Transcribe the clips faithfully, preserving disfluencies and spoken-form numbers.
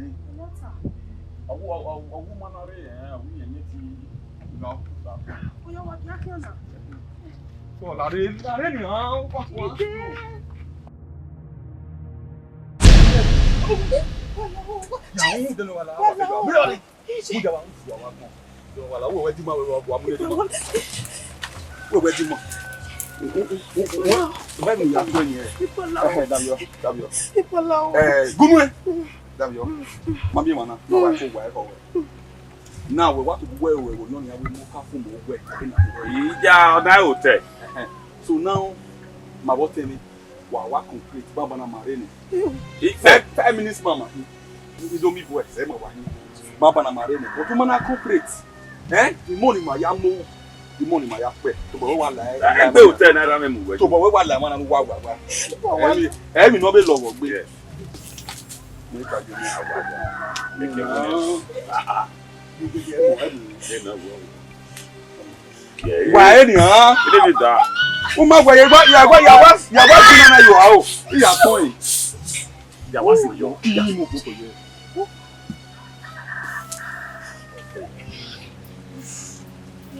nẹ. Ọwọ, ọwọ, ọwọ ma na rre, ẹ, ọwọ yẹn, yẹn ti gha ọkpa. Oya, wa khian khian na. Ọ la rre, la rre ni, ah, wa khian. Ya, u de no wa la, wa khian. Mu ya wa, u ya wa, u ya wa khian. Wa la, wẹ, wẹ di ma, wẹ, wẹ, wẹ, wẹ di ma. Wẹ, wẹ, wẹ, wẹ, wẹ, wẹ, ya tuẹ ni, ẹ. Ehe, davbiọ, davbiọ. Eh, gunu, ẹ. Davbiọ. Ma miẹn emwa na, ma wa ko wa ẹkhọ wẹ. Na wẹ wa to wẹ wẹ wẹ yọ ni, a wẹ mo ka fun mo wẹ. Iya, ọ na hotel. Ehe. So now, ma vbe tẹ mwẹ, wa wa concrete, banbanna ma rre nẹ. Five, five minutes, mama. I do mi boy, sẹ ma wa ni. Banbanna ma rre nẹ. But ma na concrete. Eh? The money ma ya mo. The money ma ya pẹ. To bọ wẹ wa la. Egbe hotel na ra mẹ mu wẹ. To bọ wẹ wa la, ma na wa wa wa. Emi, emi nọ vbe lọghọ gbe. Yes. Mẹ ka je mẹ awa ya. Eke wẹ. Ah, ah. Ẹ na wọ. Wa eni, ha? Ede mi da. U ma wẹ, ya wa, ya wa, ya wa, ya wa di na yo, a o. Iya tọn e. Ya wa si yo. Ki yi mo ko ye.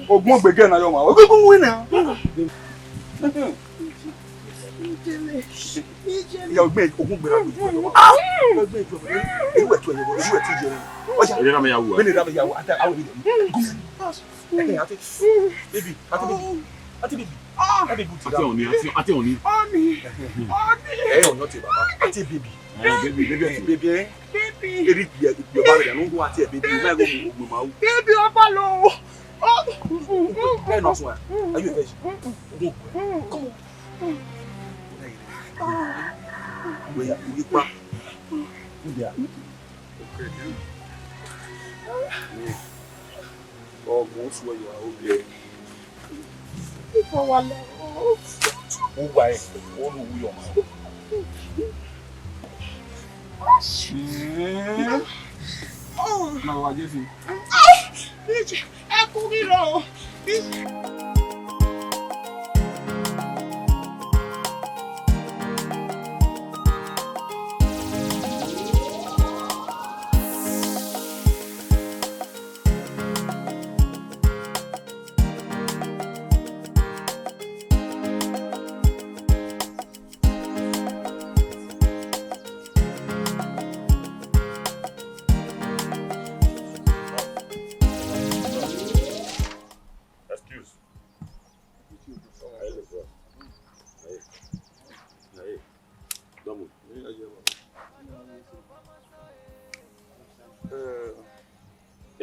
Ogun gbe gẹ na yo ma. Ogun win na. Ya ogbe, ogun gbe na. Ogbe ju. Eyi wẹ tu ye. Eyi wẹ tu ye. Oya. Ede na me ya wu. Bene da me ya wu. Ata awu. Ẹ, ẹ, ate, baby, ate, baby, ate, baby, ate, baby, ate, ọni, ate, ate, ọni. Ọni, ọni. Ẹ, ọni, ate, baba, ate, baby. Ẹ, baby, baby, ate, baby, ẹ. Baby. Eri, bi, bi, ọba rẹ, no, ate, baby, na go, go, ma o. Baby, ọba lo. Ẹ, no, so, are you a virgin? Go, come on. Wẹ ya, wẹ pa. Wẹ ya. Ọmọ oṣù ẹyọ aro lẹ. Ipa wa la. Ó wà ẹ, ó lù wí ọmọ. Máa wá Jésù. Ẹ kú rírọ.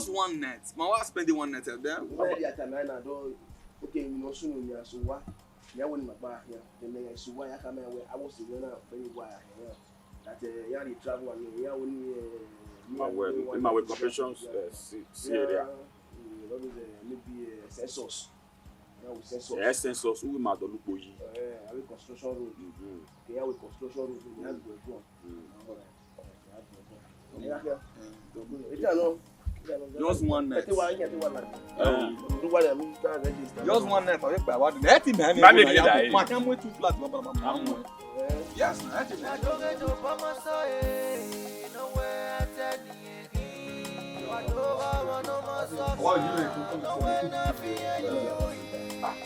Just one night. Ma wa spend one night, eh, then. Wẹ ya ta na na do, okay, mi no sunu ya so wa. Ya wẹ ni ma gba ya. Then me ya so wa ya ka me wẹ, I was the one very wa ya. That, eh, ya dey travel and, eh, ya wẹ ni, eh, me Ma and wẹ, me ma wẹ dey confessions, share, eh, si, si area. Mm, all those, eh, maybe, eh, census. Yeah, with census. Yeah, census, who ma dọlukpo yi. Eh, have a construction road. Mm-hmm. Okay, yeah, with construction road, we have to go. Mm. All right. Yeah, yeah. It's a no. Just one night. Thirty-one, yeah, thirty-one, like, um, do what I mean, can't register. Just one night, I make my wife. That thing, man, Let me be that. My time went too flat, blah, blah, blah, blah. Yes, that thing.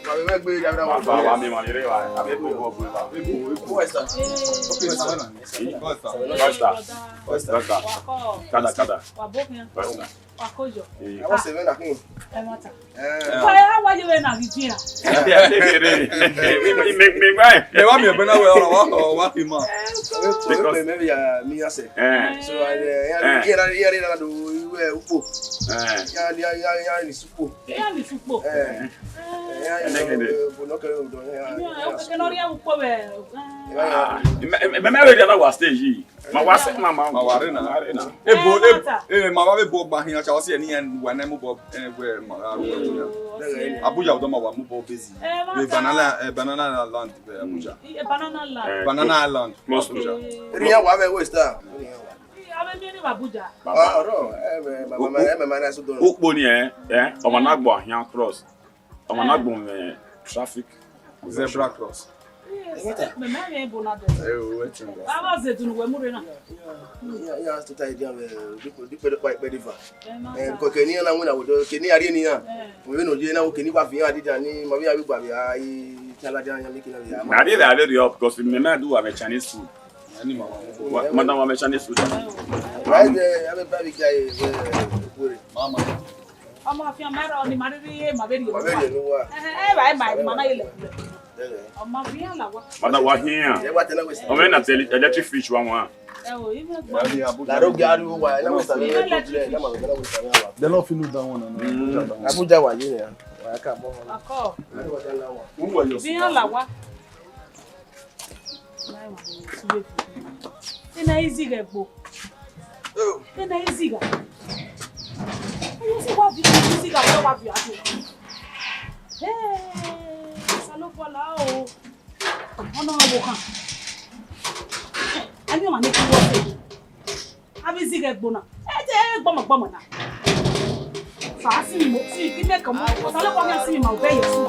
Wa vbe gbe ya ra wa. Wa mi ma ni re wa. A vbe gbe bọ gbe wa. Ebo, ebo. Who is that? Okay, sir. Who is that? Who is that? Who is that? Kada, kada. Who is that? Wa koyo. Eh. I was seven, I think. Ẹ ma ta. Eh. Fa ya wa ye na bi dia. Me, me, me, me, me. Ẹ wa mi ẹgbẹ na wẹ ọrọ wa, ọ wa fi ma. Because maybe ya mi ya se. Eh. So, eh, ya, Eh. ya, ya, ya, ya, do, eh, ukpo. Eh. Ya, ya, ya, ya, ni sukpo. Ya ni sukpo. Eh. Eh. Ya, ya, Ẹnẹgẹdẹ. eh, bo no kere udo, ya, Ẹ ya, ke no ri ukpo be. Ah, me, me, me, me, we dey na wa stage yi. Ma wa se, ma, ma, Ma wa re na. Ma wa re na. Ebo, Eh, ebo, ma ta. eh, ma wa vbe ebo ọgba hin, acha, wa si ẹni yan wa na mu bọ, eh, wẹ ma ra ru ẹni yan. Abuja, ọdọ ma wa mu bọ bezi. Eh, ma Vbe ta. Banana, eh, Banana Land, vbe Abuja. Eh, Banana Land. Eh, Banana Island, close to Abuja. Eh, Eri ya wa vbe West, ah. Eh, ave mi ni Abuja. Baba. Ah, ọrọ, eh, eh, ma, ma, ma, eh, ma, ma, na so do. Ukpo ni, eh, eh, ọmọ na gbọ ahian cross. Ọmọ na Eh. gbọn, eh, traffic. Zebra cross. Yes, mẹ, mẹ, mẹ, bo na dẹ. Eh, o, wetin go? Ava zedun wẹ mu rre na. Ya, ya, to ta idea, eh, dikpe, dikpe, dikpe, dikpe, diva. Eh, ma Eh, ta. because keni na wina wo do, keni ari ni ya. Eh. Wo no ye na wo keni wa fi ya dida ni, ma bi ya bi gba bi ya, i chala dia ya mi kina bi ya. Na dey, dey very up because me na do am Chinese food. Wa, madam, wa Chinese food. Right there, I'm a baby guy, eh, Okwere. Mama. Ọmọ afian ma rọ ni ma rhirhi ye ma vbe rhie Wa vbe rhie ne uwa. Ẹhẹn, ẹ va ma ma na ye lẹ. Ọmọ afian la wa. Madam, wa hian. Ye wa tena we. Ọmọ na tẹ electric fish wa wa. Ẹ o, ibe gbọ. La ro ga ru wa, na we sa. Ibe electric fish. They don't feel that one. Abuja wa ye ya. Wa ka mo. Akọ. Uwe yo. Bi la wa. Ena i zighe gbo. Ena i zigha. Ena i zigha, wa viọ, i zigha, wa viọ, a viọ. Hey, Osanobua la o. Ọna ọvbokhan. A miẹn ọmwa ne ọ ku vbe ọse. Avbe i zighe gbo na. Ẹ te gbọmọgbọmọ na. Ka si mi mo, si ki me ka mo, o sa le kwa mi si mi ma o be ye si.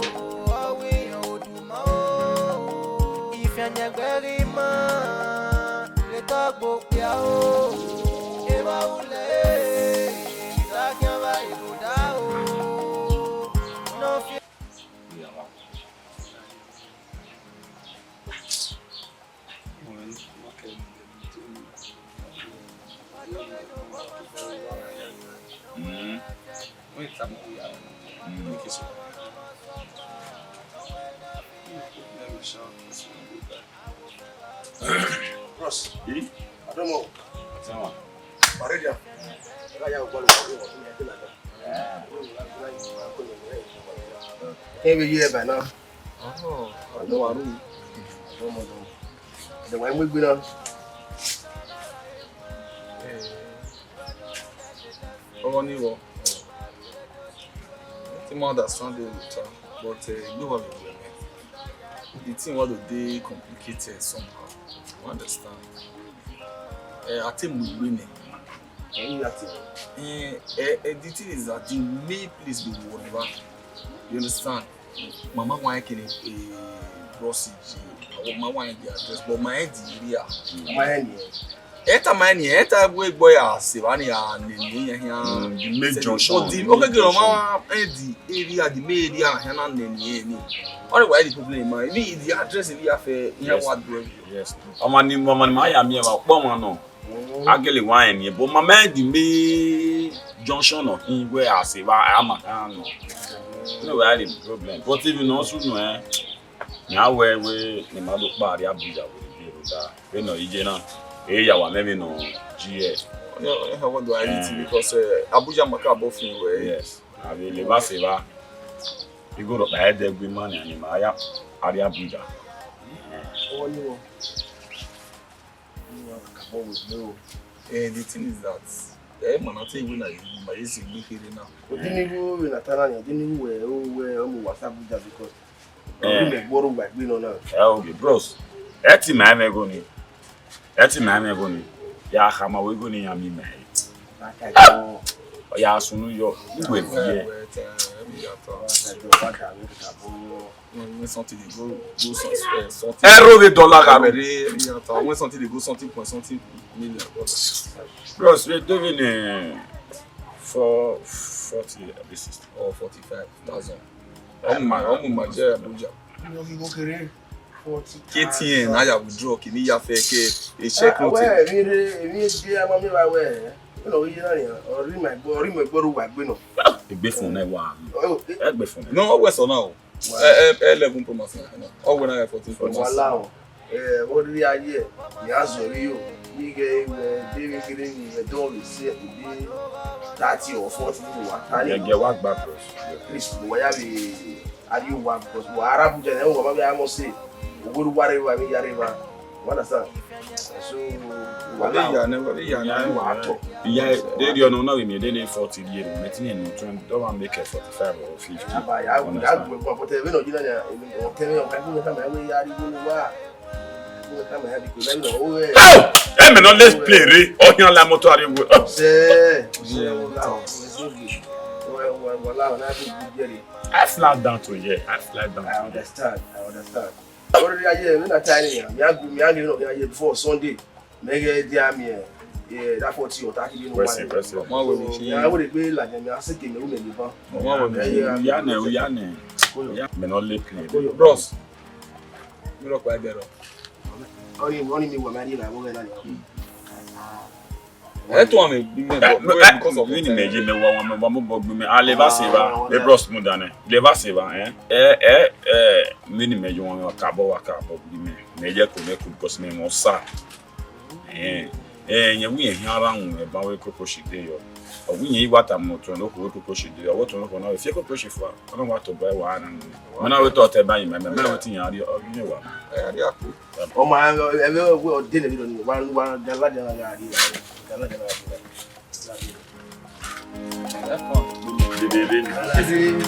Mm. Mm. Bros. Hmm? Adomo. What's up? Paredia. Kevbe ye eba na. Ọdọ wa ru. Ọdọ wa mu egbe na. Ọmọ ni wọ. I think I understand the talk, but uh, you know what we do. The thing what dey complicated somehow. You understand? Uh, I think we win it. Ẹ̀yin àti. Eh, eh, eh, the thing is that the main place be Wọrẹba. You understand? Mama wa kene, eh, Bros Ije. Our mama wa the address, but my head is here. My head here. Eta my ni, eta we boy a se ba ni a ni ni ya ya. Mm, the main junction. But the, okay, girl, ma, eh, the area, the main area, ya na ni ni ni. What why the problem, man? Ni the address ni ya fe, ya wa do. Yes. Ọmọ ni, ọmọ ni ma ya mi ẹ wa pọ wọn nọ. Agele wa ẹn ni, but ma mẹ di me junction nọ hin wẹ a se va a ma kan nọ. No wẹ a le problem. But if you no su no eh, ya wẹ wẹ ni ma do kpa ri Abuja wẹ bi ro da. Vbe nọ iye na, e ya wa mẹ vbe nọ ji ẹ. Onye, onye ha wando a riti because, eh, Abuja maka abo fin wẹ. Yes. A vbe le va se va. Igoro kpa ẹdẹ gbe ma ni, ni ma ya a ri Abuja. Ọwọ ni wọ. Eh, the thing is that, eh, man, I tell you when I, my easy we here now. Odinigho we na tana ni, odinigho we, o we, o mu wasa Abuja because, eh, we me gboro wa gbe no na. Eh, okay, bros. Ẹ ti ma mẹ go ni. Ẹ ti ma mẹ go ni. Ya khama we go ni ya mi mẹ. Ọ ya sunu yọ, igwe viẹ. When something dey go, go some, eh, something. Ẹ ro vbe dọla gha mẹ. When something dey go something point something million dollars. Bros, we do vbe ne four, forty, abi sixty or forty-five thousand. Ọmọ, ọmọ ma jẹ Abuja. K T N, na ya withdraw, kini ya fe ke, e check note. Wẹ, emwi re, emwi re ama mi wa wẹ. Ẹ nọ ye na nia, ọ ri ma ẹgbẹ, ọ ri ma ẹgbẹ ru wa gbe nọ. Egbe fun nẹ wa. Egbe fun nẹ. No, ọ wẹ sọ na o. Ẹ, ẹ, eleven Pro Max na. Ọ wẹ na fourteen Pro Max. Wala o. Ẹ, ọ rhirhi a ye, ne a zọ emwi yo. Ighẹ, ẹ, de vbe kere ni, ẹ, dọ vbe se, ẹ, thirty or forty ni wa ta ni. Gẹgẹ wa gba, bros. Please, wa ya vbe, a ri wa, because wa Arab jẹ, ẹ, wa ma vbe a mọ se. Ogoro wa re wa, mi ya re wa. You understand? So, wa vbe ya nẹ, wa vbe ya nẹ, wa tọ. Iya, de ri ọnọ na vbe miẹn de ne forty year, mẹ tin no twenty, dọ wa make forty-five or fifty. Ya ba, ya, ya gbe, but, but, ẹ, vbe nọ jina nia, ọ kẹmẹ, ọ ka gbe tama, ẹ, ya ri gbe wa. Gbe tama, ya bi ko, na, no, o, ẹ. Ẹ mẹ nọ, let's play re, ọ yan la motor ari wo. Se, se, wa, wa, wa, la, na bi bi re. I fly down to here, I fly down to here. I understand, I understand. Already, I hear, when I tell you, me, I go, me, I go, you know, I hear before Sunday. Mẹ ghẹ dia miẹn, eh, that forty or thirty million. Wẹ se, wẹ se. Ma wẹ ni. Ya wẹ gbe la jẹ mi a se ke mi u me ni ban. Ma wẹ ni. Ya nẹ, ya nẹ. Mẹ nọ le play. Bros. Mi rọ kpa ẹgbẹ rọ. Ọni, ọni mi wẹ ma di la wẹ na. Ẹ tọn amẹ bi mẹ bọ. Because of ni mẹ ye mẹ wa wa mẹ wa mo bọ gbe mẹ. A le va se va. E bros mu dane. Le va se va, eh. Eh, eh, eh, mi ni mẹ ye wa ka bọ wa ka bọ gbe mẹ. Mẹ ye ko mẹ ku because mẹ mo sa. Eh, eh, yẹn wi yẹn hian ra wun ẹban wẹ koko shi de yọ. Ọ wi yẹn i wa ta mọ tuẹn loko wẹ koko shi de yọ. Wẹ tuẹn loko na wẹ fi koko shi fua. Ọ na wa to ba wa na. Mẹ na wẹ tọ tẹ ba yi mẹ, mẹ, mẹ wẹ ti yan ri ọ ri wa. Ẹ ri aku. Ọ ma ẹ vẹ wẹ ọ de ne bi ni wa wa da la da la ri. Da la da la ri. Ẹ kàn. Dede ni.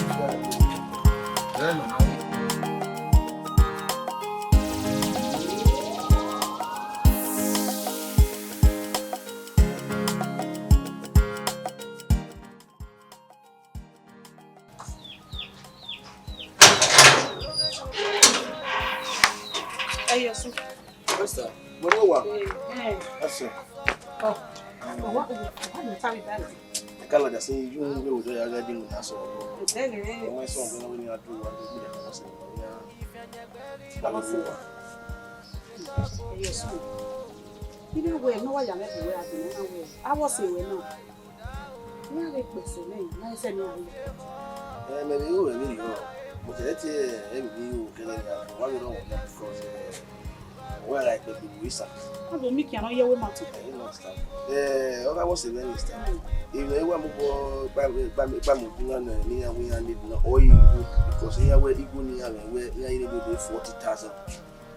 Sir, where you are? Eh, eh. That's it. Oh. Oh, what, what, what you tell me about it? I can't like say you will do your guy thing with us all. It's very, very. Ọmọ ẹ sọ nǹkan lọ́wọ́ ní adúlọ̀ wa ní ìgbìyànjú ọ̀sẹ̀ ní. Ọmọ sí wa. Ẹyẹ sùn. Ilé ìwé náà wà yàrá ìwé àgbẹ̀ náà wẹ̀. A wọ̀ sí ìwé náà. Iran vbe kpẹsẹ nẹ, ma i sẹ ne iran rre. Eh, mẹ vbe ru ẹvbo rriọ, but ẹ te ẹvbo vbe ru kẹghẹ nia, wa vbe rọ wẹ because, eh, wẹ gha kpẹ gbe vbe isa. A do mikian nọ ye ẹvbo ma to. Eh, you understand? Eh, ọ gha wọ sẹ vbe ni sta. Emwi ne wa mu bọ gba, gba, gba mu bu na ne iran wẹ iran need na, ọ i ru because iran wẹ igho ne iran mwẹ wẹ iran i need forty thousand.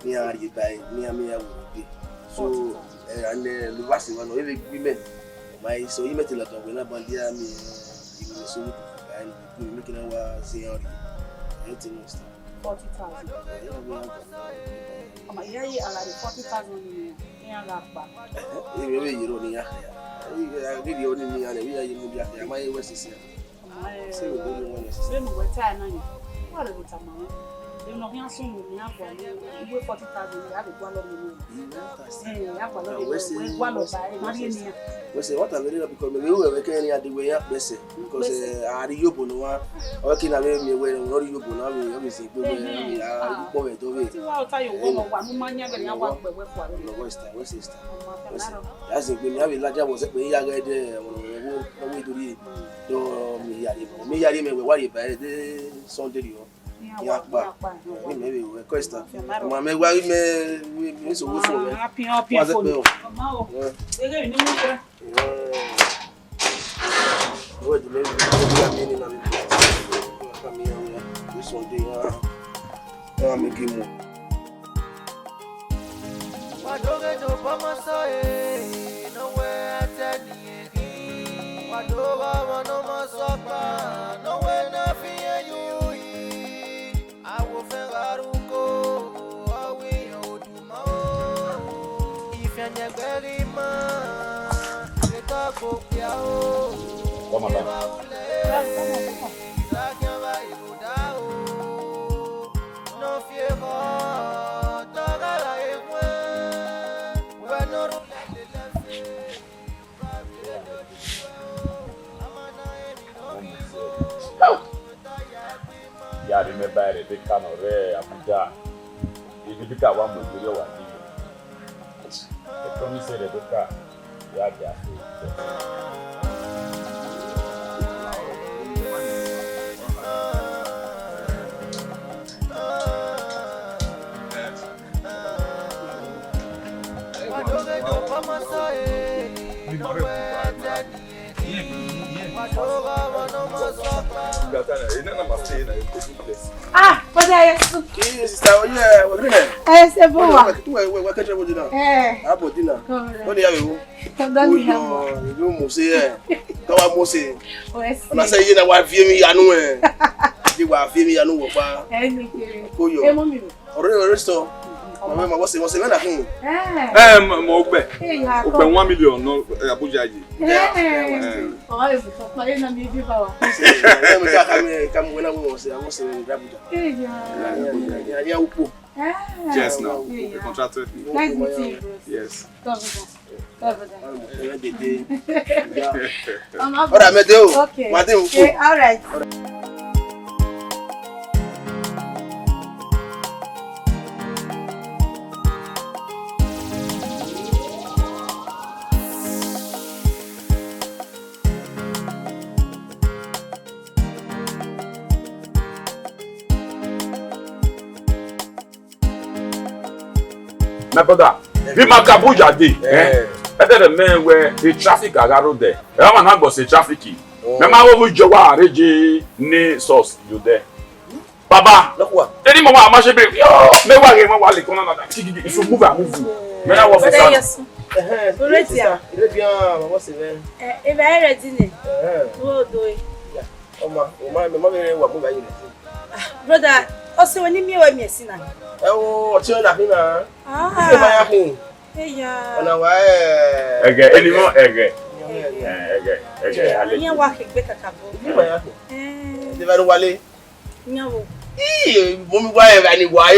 Ne iran rhie ba ẹre, ne iran miẹn iran vbe ode. So, eh, and, eh, ne uwa sẹ emwa nọ, e vbe gbe imẹ. Ma i sẹ, imẹ te lọtọ wẹ na ban dia miẹn, eh, imẹ so ba ẹre, ne imẹ kina wa zẹ iran rhie. Ẹ te understand. Forty thousand. Eh, iran wẹ iran ga. Ọma, iran ye alade forty thousand ni iran gha kpa. Eh, eh, imẹ vbe yerọ ne iran khia. Eh, a ghi rhie ọni ne iran, ne iran ye mudia khia, ma ye wẹ sisi. Ọma, eh, vbene uwẹ ta na yan, wa rhie vbe tama mwẹ. Emwi ne ọ khian sunu ne iran gualọ, iwe forty thousand, a vbe gualọ vbe unu. Eh, a gualọ vbe unu, wẹ gualọ ba, ẹ ma rhie nian. Wẹ sẹ, wa ta vbe rre na, because mẹ vbe ru ẹmwẹ kẹrẹn ne iran dee wẹ iran kpẹsẹ, because, eh, a rhie iyobọ ne uwa, ọ ke na vbe miẹn wẹ ne ọ rhie iyobọ na, ọ vbe zẹ egbe wẹ, a vbe kpọ vbe ẹdẹ ọvbehe. Te wa ota ye owọ, wa ne u ma yan vbe ne a wa gbe wẹ fua vbe. Wẹ sẹ, wẹ sẹ, wẹ sẹ. Ya zẹ egbe, mẹ a vbe ladian vbọ zẹkpẹ, I ya ghẹ dẹ, ọmọ ne ọ wẹ do rhie. Do mi ya rhie, mi ya rhie mẹ wẹ wa rhie ba ẹre de Sunday rriọ. Ya kpa. Ni mẹ vbe wẹ kọ esta. Ma mẹ wa ghi mẹ, mẹ so wo fo mẹ. Wa zẹkpẹ o. Wẹ de mẹ vbe ya mi ni na vbe. Ka mi ya wẹ. This Sunday ya. Ya mẹ ke mu. Wa do ghe do bọ ọmọ sọ, eh, ne ọ wẹ a te ni eghi. Wa do ghe ọmọ ne ọ ma sọ ọkpa, ne ọ wẹ ne a fi ẹn ye uhi. Awofẹn gha ru uko, ọ wẹ iran oduma o. Ifian yẹn gbe ghi ma, etọ gbe okpia o. Come on, man. Eva ulẹ, izagian vbe iruda o. Ya rhie mẹ ba Rebecca ne ọ rre Abuja. Rebecca wa mu egbe rriọ wa di. I promise Rebecca, ya dia. Ah, brother, yes. Yes, sister, oh, yeah, we're good. Eh, se bo wa. We're, we're, we're catching up with you now. Eh. Abo dinner. Correct. What do you have? Oyo, you must say, eh. Ka wa must say. Yes. Ọna sẹ ye na wa viẹ emwi iyanu, eh. Ye wa viẹ emwi iyanu wọ kpa. Ẹni kere. Koyo. Ẹ mọ mi. Ọrẹ, ọrẹ sọ. Mama, mama, what's it, what's it, when I can? Eh. Em, mo gbe. Hey, ya. O gbe one million nọ, eh, Abuja yi. Eh. Eh. Oh, ẹ sọ pa, ẹ na mi bi ba wa. Ẹ mi ka, ka mi, ka mi, when I was, I was in Abuja. Hey, ya. Yeah, yeah, yeah, yeah, yeah, yeah. Ah. Yes, now. Hey, yeah. The contract with me. Nice meeting you, bro. Yes. Love you, bro. Love you, bro. All right, me do. Okay. Ma do. Okay, all right. My brother, yeah, we ma ka Abuja dey, eh? Eh. Ẹdẹrẹ mẹ wẹ the traffic a gha rode. Ẹ ma na gbọ sẹ traffic. Oh. Mẹ ma wo vbe jọ wa arrange ni source yo dẹ. Baba, lọkua. Eni mọ wa ma ṣe bere. Yo, mẹ wa ghe mọ wa le kọna na. Kiki, kiki, ifu move, move. Mẹ na wo office. Brother, yes. Eh, eh, Already, sister, ah. Already, ah, what's it, man? Eh, if I ready, ne? Eh. Wo do e. Yeah. Ọma, ọma, mẹ ma vbe wa mu ba ye. Ah, brother, ọ sẹ wẹ ne I miẹn wẹ miẹn sinna? Ẹ wo, ọtẹn na khin na. Ah. Ẹ ma ya khin. Eya. Ọna wa, eh, ẹghẹ, eni mọ ẹghẹ. Ẹghẹ. Eh, ẹghẹ, ẹghẹ, ale. Iran wa khegbe kakabọ. Ẹ ma ya khin. Eh. Ẹ te vbe ru wa le. Iran wo. Ii, mo mi wa ẹvbo ni wa e.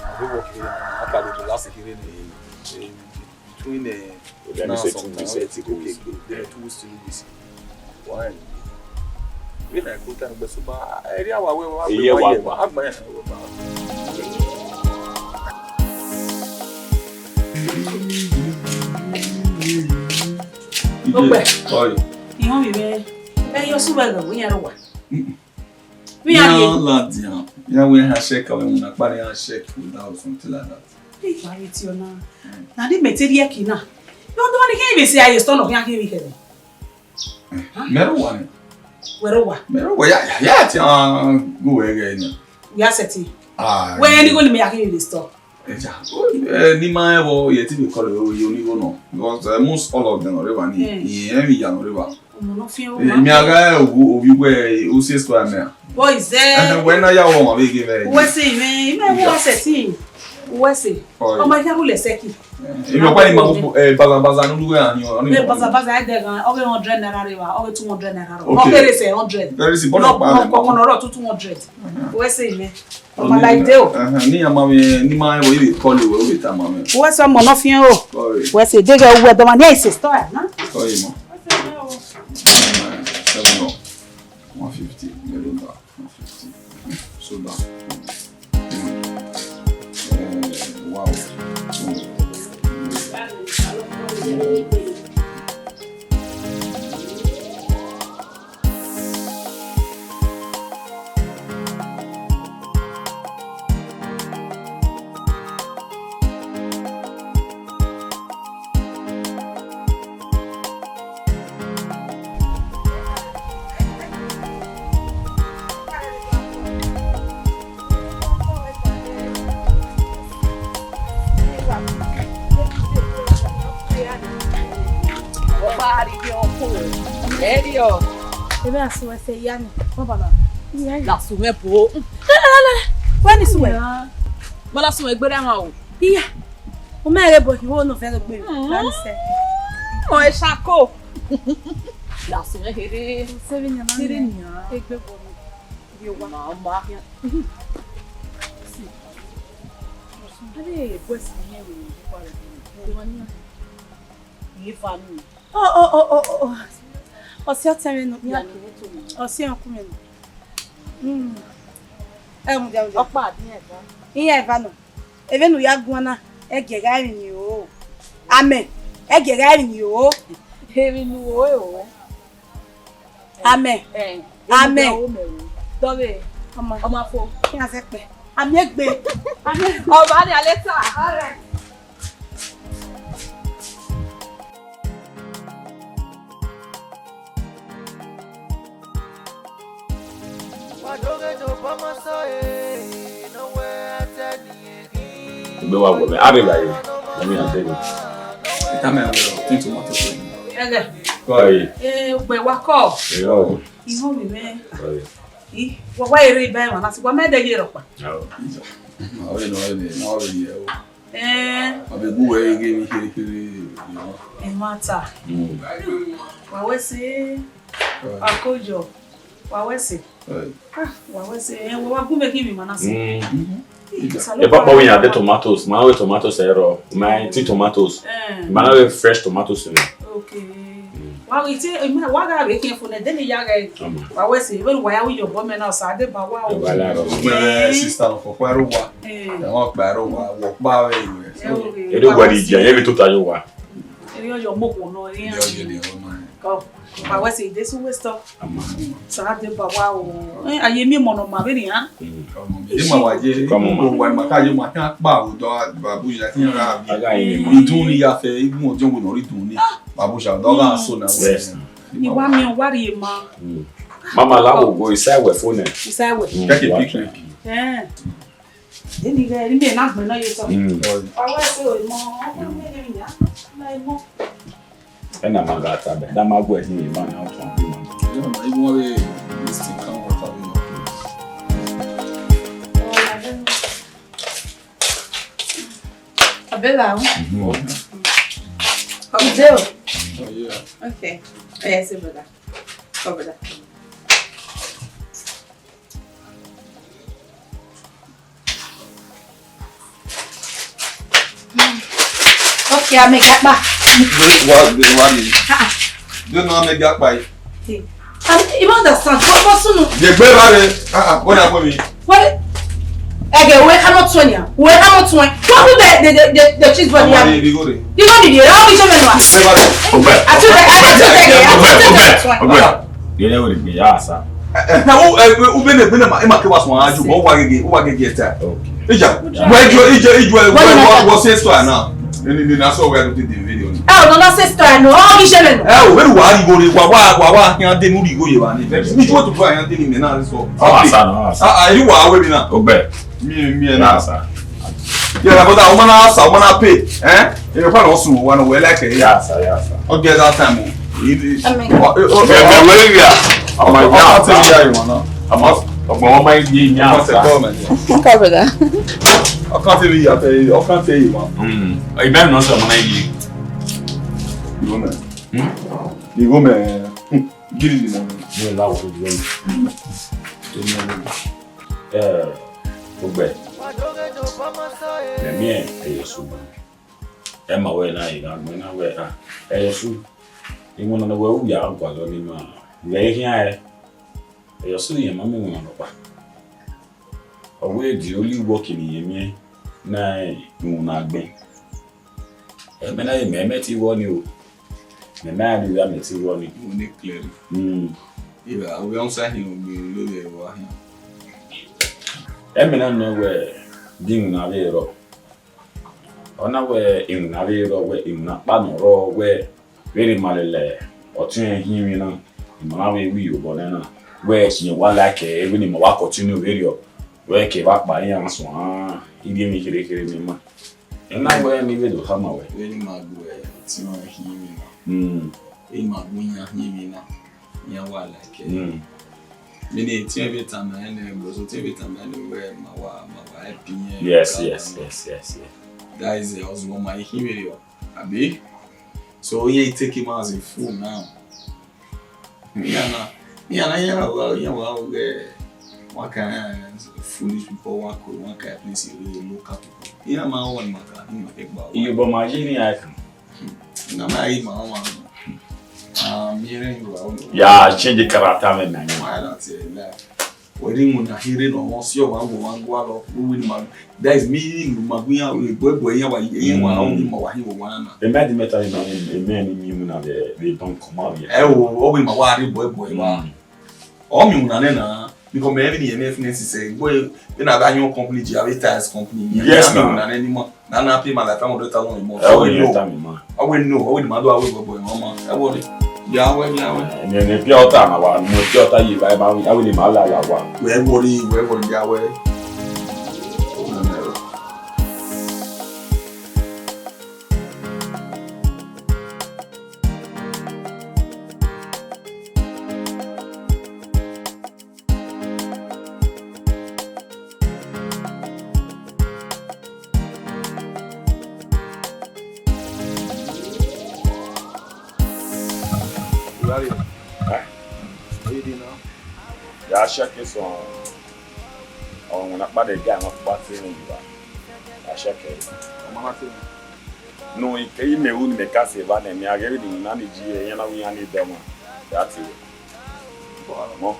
I dey work here, I can dey relax here, eh, between, eh, now and sometime, okay, then two weeks, three weeks. Why? When I go time, but so, but I really have a way, I have a way, I have my Okpẹ. Oi. Iran mi vẹ. Ẹ yọ su vẹ gan, wo yan ro wa. Mm-mm. Mi a ye. Yan la dian. Iran wẹ iran check, ọ mwẹ na kpa ne iran check without something like that. Ẹ i gha vbe tie ọna. Na ni mẹ te rhie ẹki na. Rhunmwuda ọmwa ni khian vbe sẹ a ye store nọ, khian khian vbe khẹ nẹ. Mẹ rre owa nẹ. Wẹ rre owa? Mẹ rre owa, ya, ya, ya, tie, ah, gu wẹ ghẹ nẹ. Wẹ a sẹtin. Ah, wẹ ni go ni mẹ ya khian vbe store. Eja, eh, ne ima rẹn vbọ, ye te vbe call ẹ, ye onigho nọ. Because, eh, most all of them nọ rre evba ni, mm, irẹn vbe ya nọ rre evba. Ọmọ nọ fian. Eh, ovbi, ma gha ovbi, ovbi wẹ, usi extra mẹ a. Boys, eh. Eh, wẹ na ya wọ ọmọ vbe ghe mẹ. Uwẹ sẹ imẹ, imẹ wọ sẹtin. Uwẹ sẹ. Oi. Ọmọ hia rhulẹ sẹki. Eh, imẹ ọkpa ni ma, eh, baza baza ne u wẹ a ni, ọ ni. Eh, baza baza ẹdẹ ghan, ọ ghe hundred naira rre evba, ọ ghe two hundred naira rre evba. Okay. Ọ kere sẹ hundred. Very simple. Nọ, nọ, kọkọ nọ rọ two hundred. Uwẹ sẹ imẹ. Ọma la ide o. Ẹhẹn, ne iran ma mwẹ, ne ima rẹn vbọ, I vbe call wẹ, u vbe tama mwẹ. Uwẹ sẹ ọmọ nọ fian o. Sorry. Uwẹ sẹ deghẹ uwẹ dọmwa ne ẹ i sẹ store na. Sorry, ma. Seven up. One fifty. Very bad. One fifty. So bad. Eh, wow. Ebe a suẹn sẹ ya ni. Baba na. Iya, iya. Lasu mwẹ bo. Wẹ ni suẹn. Ma lasu mwẹ gberra ma o. Iya. U ma ghe bo khin, wo ne ọ vẹ ghe gbe. Mm. La ni sẹ. Ọ e sako. Lasu mwẹ here. Seri nian na. Seri nian. Egbe bo mi. Ye wa. Ma, ma. Ade, boys, ni ẹre ni kwa re. Ye wa ni. Ye fa ni. Ọ, ọ, ọ, ọ, ọ. Ọse ọtẹn mwẹ nọ. Ọse ọkun mwẹ nọ. Mm. Ẹ, mudia, mudia. Ọkpa, iran eva. Iran eva nọ. Vbene u ya guan na, ẹ gie gha rinmwian o. Amẹ, ẹ gie gha rinmwian o. Rinmwian o, o. Amẹ. Eh, amẹ. Dọvbe. Ọma. Ọma fo. Iran zẹ kpẹ. Amẹ egbe. Amẹ. Ọba ni aleta. All right. Egbe wa wọ mẹ, a rre vba ye, mọ mi a dẹghe. Ita mẹ wẹ tin tomato so. Ẹghẹ. Kọ ye. Eh, ugbẹ wa kọ. Irọ. Irọ mi mẹ. Kọ ye. I, wa wa ere iba emwa na si, wa mẹ dẹ ye rhọkpa. Ọ vbe nọ, ọ vbe nọ, ọ vbe ye o. Eh. Ọ vbe gu wẹ ghe emwi kherhe kherhe, you know. Emwa ta. Mm. Wa wẹ sẹ, right, akoyọ. Wa wẹ sẹ. Right. Ah, wa wẹ sẹ, eh, wa wa gu mẹ khin emwi ma na sẹ. Mm. Ipapa wẹ iran de tomatoes, ma wẹ tomatoes ẹrọ, ma tin tomatoes. Eh. Ma na wẹ fresh tomatoes ni. Okay. Mm. Wa wẹ te, wa gha vbe khian fo nẹ, de ne ya gha. Wa wẹ sẹ, vbene wa ya wi yọ obọ mẹ na, ọ sa deba wa o. Wa la rọ. Mẹ sister nọ fọ kpa ẹrọ wa. Eh. Ẹ wọn kpa ẹrọ wa, wọ kpa vbe iwẹ. Eh, okay. Ere wa wẹ ni dia, ye vbe tota yo wa. Ere yọ mo khuo nọ, ere. Yọ ye de ọmọ. Kọ, wa wẹ sẹ, ide su wẹ sọ. Ama. Sa deba wa o. Eh, a ye miẹn emọ ne ọ ma vbenian. Mm. Ọmọ mi, de ma wa ye, come on, ma. Wa ma ka ye ma kan kpa o dọ, ba bu ya tin ra bi. Aga ye ma. Idun ni ya fẹ, igun ọjọ wo nọ ri idun ni. Ba bu ya dọ gha so na wẹ. Yes. Iwa mi wa rhie ma. Mm. Mama la wo go isa wẹ fo nẹ. Isa wẹ. Mm, kẹkẹ wa picnic. Eh. Eni ghe, eni na gbẹn nọ ye sọ. Mm. Ọwẹ ẹse o, emọ, ọmọ mi ni ya, na emọ. Ena ma gha ta bẹ, da ma gu ẹtin emọ na ọtọn bi ma. You know, even when we this thing come out of you. Abela o. Mm-hmm. Come there. Oh, yeah. Okay. Oh, yes, brother. Come, brother. Okay, amẹ gha kpa. Wa, wa, wa ni. Ah, ah. Do na amẹ gha kpa yi. Hey. I, I don't understand. What, what's on? Ye gbe ba re. Ah, ah, what happen me? What? Ẹgẹ, wẹ ka mọ tun ẹn nia. Wẹ ka mọ tun ẹn. What do the, the, the, the, the cheese body have? Ọmọ, ibi go re. You know the, how we show me now? Ọgbẹ. Àti ọgbẹ, àti ọgbẹ, àti ọgbẹ, àti ọgbẹ. Ọgbẹ. Yẹlẹ wo le gbe ya sa. Eh, eh, na, u, eh, u bene, bene ma, ima ke wa suẹn aju, but u wa gege, u wa gege ta. Okay. Ija, wẹ ju, ije, ije, wẹ, wẹ, wẹ, wẹ se store na. Ni, ni, ni na so wẹ do ti di video ni. Ẹ, ọ nọ na se store nọ, ọ ghi ṣe lẹ nọ. Ẹ, o, vbene wa ri igho re, wa, wa, wa, wa, yan de nu ri igho ye wa ni. Mi ju otu fa yan de ni mẹ na so. Ọ wa sa nọ, ọ wa sa. Ah, ah, eri wa we mi na. Ogbẹ. Mi, mi ẹ na. Ya sa. Yeah, na brother, ọmọ na sa, ọmọ na pay. Eh? Ẹ, fa nọ su, wa nọ wẹ like, eh? Ya sa, ya sa. Okay, that time. It is. Amen. Oh, oh, oh, Mẹ, mẹ, wẹ ya. Ọmọ ya sa. Ọmọ ọmọ ya, you know. Ọmọ, ọmọ ọmọ ya, ya sa. Ọkàn tẹ kọ́, man. Okay, brother. Ọkàn tẹ ya, tẹ, ọkàn tẹ ya, man. Hmm. Ibẹ nọ sọ ọmọ na yi. Igho mẹ. Hmm? Igho mẹ. Hmm. Gidi ni mo. Mo la wo igho. Eh, Ogbẹ. Mẹ miẹn Ẹyọsu. Ẹ ma wẹ na, I gha gbẹn na wẹ, ah, Ẹyọsu. Iwinna ne wẹ u ya gualọ ni ma. Vbe I khian ẹre. Ẹyọsu, irẹn ma miẹn iwinna nọkpa. Ọ wẹ the only work ne irẹn miẹn na iwinna agbẹn. Ẹmwẹ na, mẹ, mẹ te vbọ ni o. Mẹ, mẹ a rhie mẹ te vbọ ni. Mo ni clear. Hmm. Ira, we on sa hin ogbe lele wa hin. Ẹmwẹ na nọ wẹ dinwinna vbe rrọọ. Ọ na wẹ iwinna vbe rrọọ, wẹ iwinna ọkpa nọ rrọọ, wẹ vbene ima lele ọtẹn hin emwi na, ima na vbe ru iyobọ nẹ na, wẹ rẹn wa like ẹre, vbene ima wa continue vberriọ, wẹ ke vbe kpa iran suan, I rhie emwi kherhe kherhe ne ima. Ena wẹ ne I vbe do khama wẹ. Vbene ima gu ọtẹn hin emwi na. Mm. Ima gu iran hin emwi na. Iran wa like ẹre. Mm. Vbene etẹn vbe tama ẹre nẹ, bro, so etẹn vbe tama ẹre nẹ wẹ ma wa, ma wa help iran. Yes, yes, yes, yes, yes. That is, uh, ọzọ ma I khin vberriọ, abi? So, yeah, he take him as a fool now. Iran na, iran na, iran na, iran wa, iran wa, uh, one kind, uh, foolish people, one kind, one kind place, you really local people. Iran ma want ma ka, iran ma ke gba wa. Iyobọ ma ye ni a kan. Na ma ye ma wa. Ah, mi re you are. Ya change character me na. Why not say that? Wẹ rhie iwinna kherhe ne ọmọ si ọmwa gu ọmwa gualọ, vbe uwu ne ima, that is me, ne ima gu iran, buebue iran wa, iran wa, ọ ni ima wa hin vbe owa na. Ẹ ma di mẹta ni ma, ẹ ma ni miẹn iwinna vbe, vbe bank, ọ ma vbe. Ẹ o, ọ vbe ima wa rhie buebue wa. Mm. Ọ miẹn iwinna nẹ na, because mẹ vbe ni ẹmwẹ finance sẹ, egbe, vbene a gha yọn company, je avbe tiles company, Yes, na. Iwinna nẹ ni ma. Na na pay ma like five hundred thousand a month. Ẹ, ọ wẹ no. Ọ wẹ no, ọ wẹ ne ima do aro vbe obọ emwa ọma. Ẹ wọrẹ. Ya wẹ, ya wẹ. Ẹ, ne pure water na wa, ne pure water ye va, ẹ ma wẹ, a wẹ ne ima la la wa. Wẹ wọrẹ, wẹ wọrẹ, ya wẹ. How you doing now? Ya check it on, on when I buy the guy, I'm about to say you are. Ya check it. I'm not saying. No, I can't even make us say, but then I get it in money, G, and I will need them. That's it. Mọ.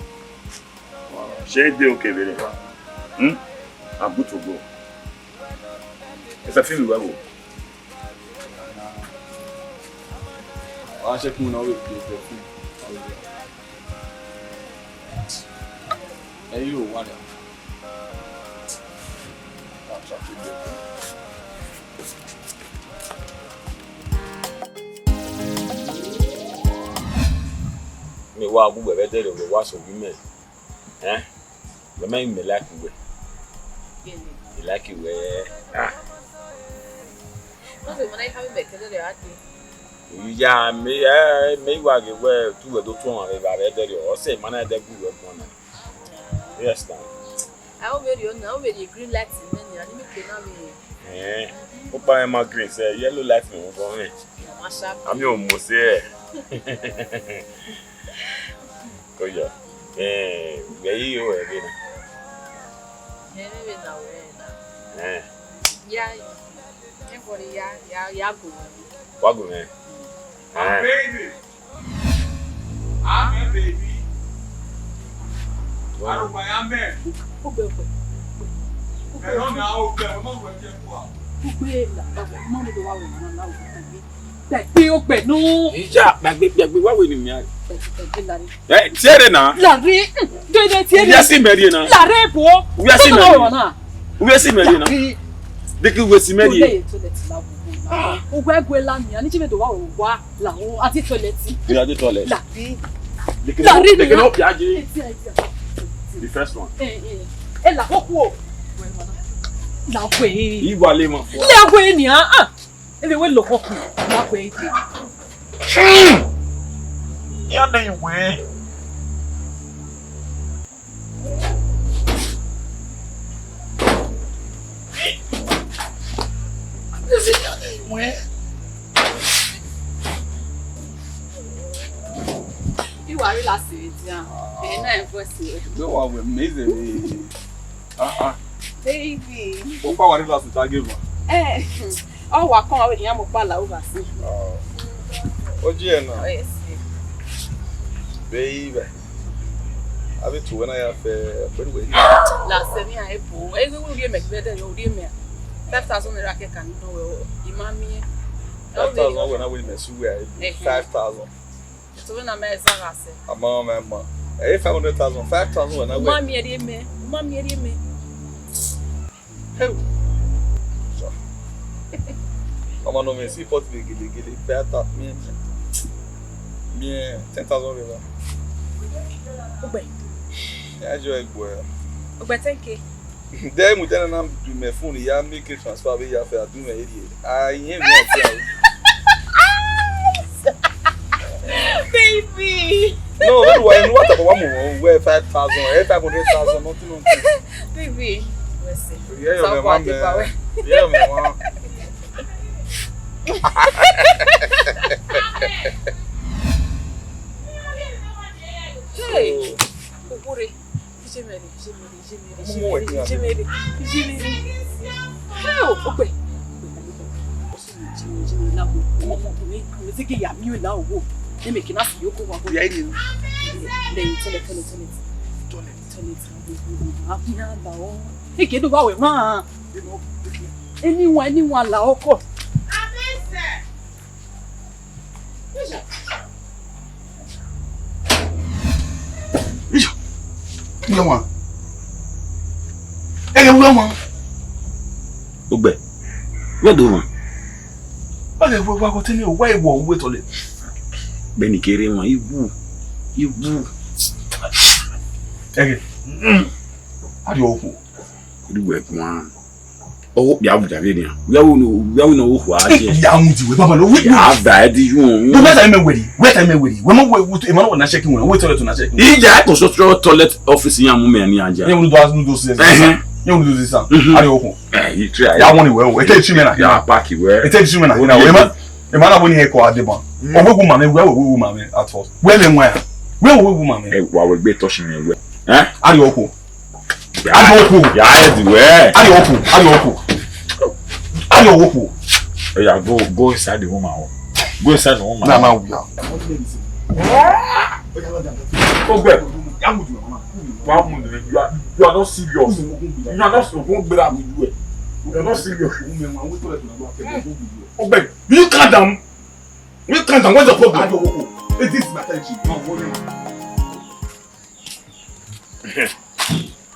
Ṣé e dé òkè vbe rẹ? Hmm? I'm good to go. Ẹ fẹ́ fíìmù wẹ́wò. Wàá ṣe kí n náwó èdè ẹgbẹ́ fún mi. Ẹ yóò wà ní. Mẹ wa gu wẹ vbe ẹdẹrriọ, mẹ wa sẹ ogi mẹ. Ẹn? Mẹ ma mẹ like wẹ. Gele. I like wẹ. Ah. What's the money coming back? Tell you what. Ya mẹ, eh, mẹ wa ghe wẹ tu wẹ do tuan vbe vbe ẹdẹrriọ. Ọ sẹ ma na ẹdẹ gu wẹ gbọn na. Yes, na. A o vbe rhie ọna, a o vbe rhie green light mẹ ni, a ni mi ke na vbe. Eh, okpa ma green sẹ, yellow light ni wọ vọ rẹn. Ma sharp. Ami o mo se ẹ. Ko yọ. Eh, wẹ yi o ẹre na. Ẹre vbe na wẹ na. Eh. Ya, everybody ya, ya, ya go. Wa go, eh. Eh. Baby. Amen, baby. Arugba ya mẹ. Ugbe, ugbe, ugbe. Ẹ lọ na o gbẹ, ọmọ wẹ jẹ kua. Ugbe la, la, ọmọ mi do wa wẹ na, na o gbẹ. Tẹgbe ogbẹ nu. Iya, gbagbe, gbagbe, wa wẹ ne I miẹn. Tẹgbe, tẹgbe, lare. Eh, tie re na. Lare, mm, do ne tie re. Where si mẹ rrie na? Lare bo. Where si mẹ rrie? Where si mẹ rrie na? Lare. Diki where si mẹ rrie. Toilet, toilet la wo. Uwẹ gue la mi, ani ji me do wa wo wa la wo, ati toilet. Yeah, the toilet. Lare. Diki lare ni. Diki no piaje. Eti, eti. The first one. Eh, eh. E la wo ku o. La we. Iwa le ma fo. La we ni, ah, ah. Ebe wẹ lọghọ ku, ma kue ike. Ya na iwe. Ebe ya na iwe. Iwa rri la siri dia. Ena e voice rẹ. Do wa we amazing. Ah, ah. Baby. Mo pa wa rri last time give one. Eh, ọ wa kọn wa vbe ne iran mu kpa la uva si. Oh. Oji ẹ na. Oh, yes. Baby. Abi tu wẹ na ya fẹ, pẹlu wẹ. La sẹ ni a epo. E gu rie mẹ gbẹdẹ yo, rie mẹ. Five thousand naira kẹ ka ni dọn wẹ o. I ma miẹn. Five thousand wẹ na wẹ mẹ su wẹ. Five thousand. Ẹto vbene a ma zagha sẹ. A ma mwẹ ma. Ẹ i re five hundred thousand, five thousand wẹ na wẹ. U ma miẹn rhie mẹ, u ma miẹn rhie mẹ. Hey. Ọmọ ne ọ mwẹ seaport vbe gelegele, five thousand, miẹn, miẹn ten thousand rhie mẹ. Ugbẹ. Ya jọ ẹgbẹ. Ugbẹ ten K. Dẹ mu dẹ na du mẹ phone ya make transfer vbe ya fẹ a du mẹ area. A yẹn mi a tell. Baby. No, no, why you what about one more? Where five thousand, eh, five hundred thousand, nothing, nothing. Baby, listen. Yeah, your man, man. Yeah, man. Hey, Ukure. Ijemere, ijemere, ijemere, ijemere, ijemere, ijemere. Hey, o, ogbe. Ijemere, ijemere, la wo. Ọmọ, ọmọ, ọmọ, ọmọ, zege ya mi o la wo. Eme kina si yo ko wa ko. Ya ni. Le toilet, toilet, toilet. Toilet. Toilet. A bi na la o. Ege do wa we ma. Anyone, anyone la oko. Iyo, iyo wan. Ẹghẹ wẹ wan. Ugbẹ, wẹ do wan. Ọghe wẹ wa gọtẹ ne wa ewu ọghe uwẹ tọlẹ. Bẹni kere wan, iwu, iwu. Ẹghẹ, a ri ọkhu. Iwu ẹguan. Ọghe okpia Abuja vbe nian. Wẹ wo no, wẹ wo no wo khua je. Ya mu di wẹ baba no. Ya va ẹ di yu on. Wẹ ta mẹ wẹri, wẹ ta mẹ wẹri. Wẹ ma wẹ, wẹ ma wẹ na check in wẹ, wẹ toilet na check in. Ija to so toilet office yan mu mẹ ni anja. Ye unu do as unu do se. Ẹhẹn. Ye unu do se sa. Ari okun. Eh, you try. Ya won wẹ o. Ete chi mẹ na. Ya pack wẹ. Ete chi mẹ na. Wẹ ma, e ma na woni e ko ade ban. O we wu ma mẹ, wẹ we wu ma mẹ at first. Wẹ mẹ nwa ya. Wẹ we wu ma mẹ. E wa wẹ gbe touch mi wẹ. Eh? Ari okun. Ayo oku. Ya head where? Ayo oku. Ayo oku. Ayo oku. Oh yeah, go go inside the woman home. Go inside the woman. Na ma wuya. Ogbe. Wa mu ni, you are, you are not serious. You are not supposed to be that with you. You are not serious. Ogbe, will you calm down? Will you calm down? What's your problem? Ayo oku. It is my time.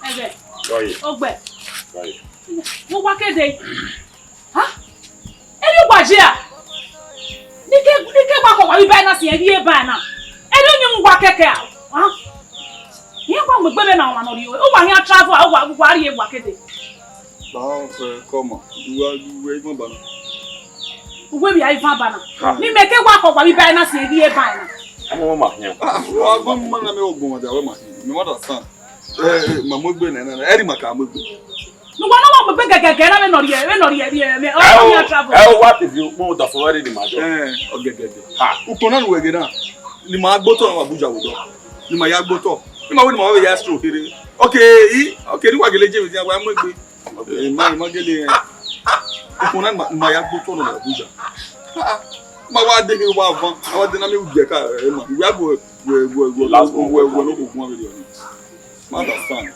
Ẹghẹ. Sorry. Ogbẹ. Sorry. Mo wa kede. Ha? Eri wa je a? Ni ke, ni ke wa ko wa bi ba na si eri e ba na. Eri ni mu wa keke a. Ha? Ye wa mu gbe na wa no ri o. O wa yan travel, o wa, wa ri e wa kede. Ba o fe kọma. Uwa, uwa ivan bana. Uwe bi a ivan bana. Ha. Ni me ke wa ko wa bi ba na si eri e ba na. Ọmọ ma yan. Ah, wa go ma na me ogbon ma da we ma. Me understand. Eh, eh, ma mo gbe na na. Eri ma ka mo gbe. No wa no wa gbe gẹgẹgẹ na me no ri e, me no ri e, ri e, me. Oh, me travel. Eh, what if you mo da for ready ma jo. Eh, ogegege. Ha. Uko na nu wege na. Ni ma gbo to na wa Abuja wo do. Ni ma ya gbo to. Ni ma we ni ma we ya stroke kere. Okay, i, okay, ni wa gele je mi wa mo gbe. Ima ima gele. Okuna ma ma ya gbo to no Abuja. Ah, ma wa de ke wa van. Ma wa de na me uje ka e ma. We go we we we we we no ko gun we. Ma understand.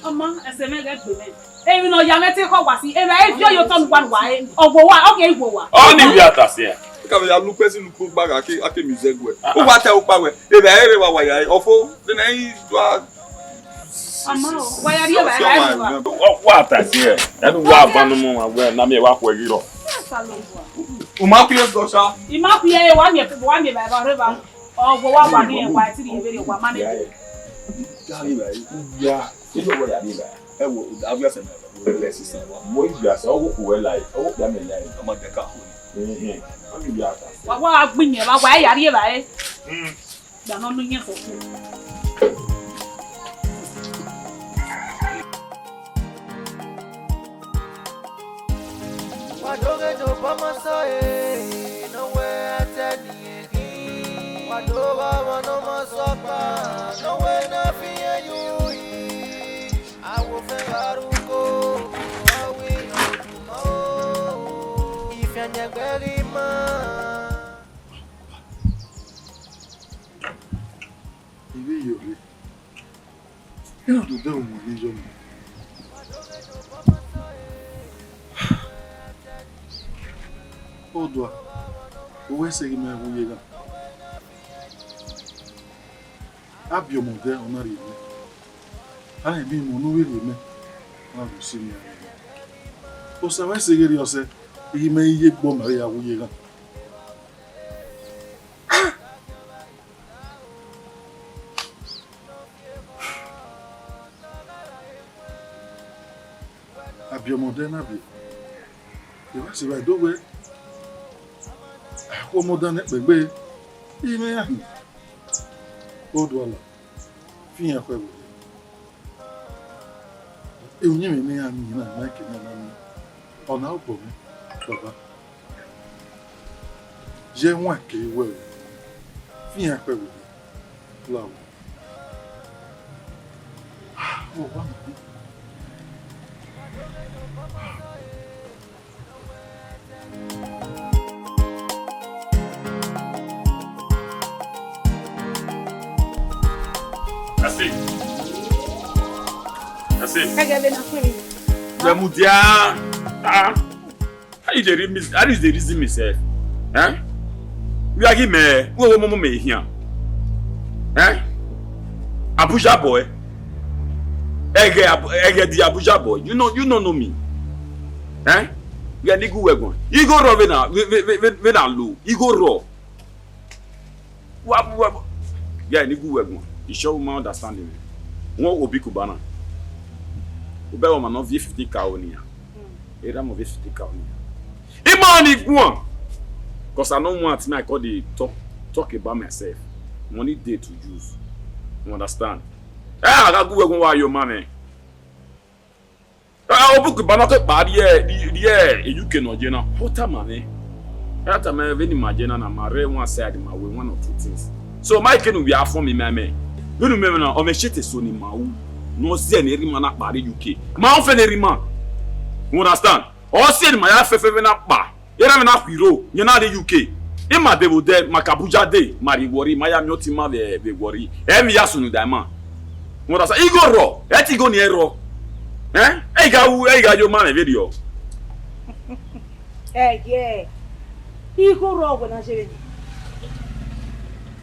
Ọmọ, ẹsẹ̀ mẹ gẹ gbẹ mẹ. Emwi ne ọ ya mwẹ te khọ wa si, emwa e viọ ye otọ ne uwa ne uwa re, ọ gbe owa, ọ ghe gbe owa. Ọni vbe a ta sẹ. Ka vbe ya lu ukpẹ si lu ukpo gba gha ke, a ke miẹn izẹ guẹ. Uwa ta ukpa wẹ, emwa ere wa wa ya re, ọfo, de nẹ i do a Ama o, wa ya rhie evbare, wa ya rhie evbare. Wa ta sẹ, ẹnu wa ba nu mu wa wẹ, na miẹn wa khuẹ ghi rrọọ. U ma khuẹ sẹ ọsa. I ma khuẹ, wa miẹn, wa miẹn evbare, evbare rre evba. Ọ, wa wa ni, wa ti rhie vberriọ, wa ma nẹ. Ya, ya, ya. Ẹ wo, avia sẹ na, wẹ lẹ sisa wa. Mo ivia sẹ, ọ wo ku wẹ lai, ọ wo kpia mẹ lai. Ọ ma jẹ ka khuẹ. Ehẹn, ọ ni vbe a ta sẹ. Wa wa gbin yẹn, wa wa ya rhie evbare. Gba nọ nu yẹn fo. Wa doghe do bọ ma sọ e, nowhere I tell you. Wa do wa wa no ma sọ pa, nowhere na fi yu yi. Awo fẹ gha ru ko, awi oduma o. Ifian yẹn gbẹ ghi ma. Ivbi yo rre. Ena do dẹ uwẹ ne yọ mẹ. Odua, u wẹ sẹ ghi mẹ wu ye gha. Abiọmọdẹ ọ na rhie mẹ. Ane emwi emọ ne u vbe rhie mẹ, ọ na do si mẹ. Osa wẹ sẹ ghe rriọ sẹ, I ghi mẹ ye egbe ọmwa ya wu ye gha. Abiọmọdẹ na biẹ, evba sẹ evba do wẹ, a khu ọmọ dan nẹ kpẹgbe, I mwẹ iran hin. Oduala, fi iran khuẹ vbe orhiọn. Uyinmwẹ ne iran miẹn na, ma ke iran na miẹn. Ọ na obọ mwẹ, baba. Ye ẹwaẹn kere wẹ o, fi iran khuẹ vbe orhiọn. Lawọ. Owa ma. That's it. That's it. Ẹgẹ vbe na fun emwi. Wẹ mudia. Ah. How you dey reason, how you dey reason me sef? Eh? Where gi mẹ, where, where, mama, me here? Eh? Abuja boy. Ẹghẹ Abu-, ẹghẹ the Abuja boy. You know, you no know me. Eh? Where nigga we gone? Igho rọ vbe na, vbe, vbe, vbe, vbe, vbe na lo. Igho rọ. Wa, wa, wa. Yeah, nigga we gone. You sure ma understand me? Wọ́n wo bí Cubana. U bẹ wọ ma nọ viẹ fifty K o nian. Era mo viẹ fifty K o nian. Ima ni guan. 'Cause I no want me, I call the talk, talk about myself. Money dey to use. You understand? Eh, a gha gu wẹ gun wa yo ma mwẹ. Eh, ọ bu Cubana ke kpa rrie, rrie, rrie U K nọ ye na. Ọ tama mwẹ. Ọ tama mwẹ vbene ima ye na, na ma rre one side, ma wẹ one or two things. So, ma kene uwẹ a fọn mi ma mẹ. Vbene u mẹ na, ọ mẹ shete so ne ima ru. Ne ọ zẹ ne erha ima na kpa rrie U K. Ma ọ fẹ ne erha ima. You understand? Ọ si ne ima ya fẹfẹ vbe na kpa. Erha mwẹ na khuiro, yẹn na rrie U K. Ima de vbe odẹ, ma ka Abuja dee, ma rrie Warri, ma ya miẹn ọtẹn ima vbe, vbe Warri. Ẹ mwẹ ya sunu da ima. Wẹ ọdasa, igho rrọọ, ẹ te igho ni ẹ rrọọ. Ẹn? Ẹ i gha ru, ẹ i gha yo ma mwẹ vberriọ. Ẹyẹ, igho rrọọ wẹ na je vbe nian.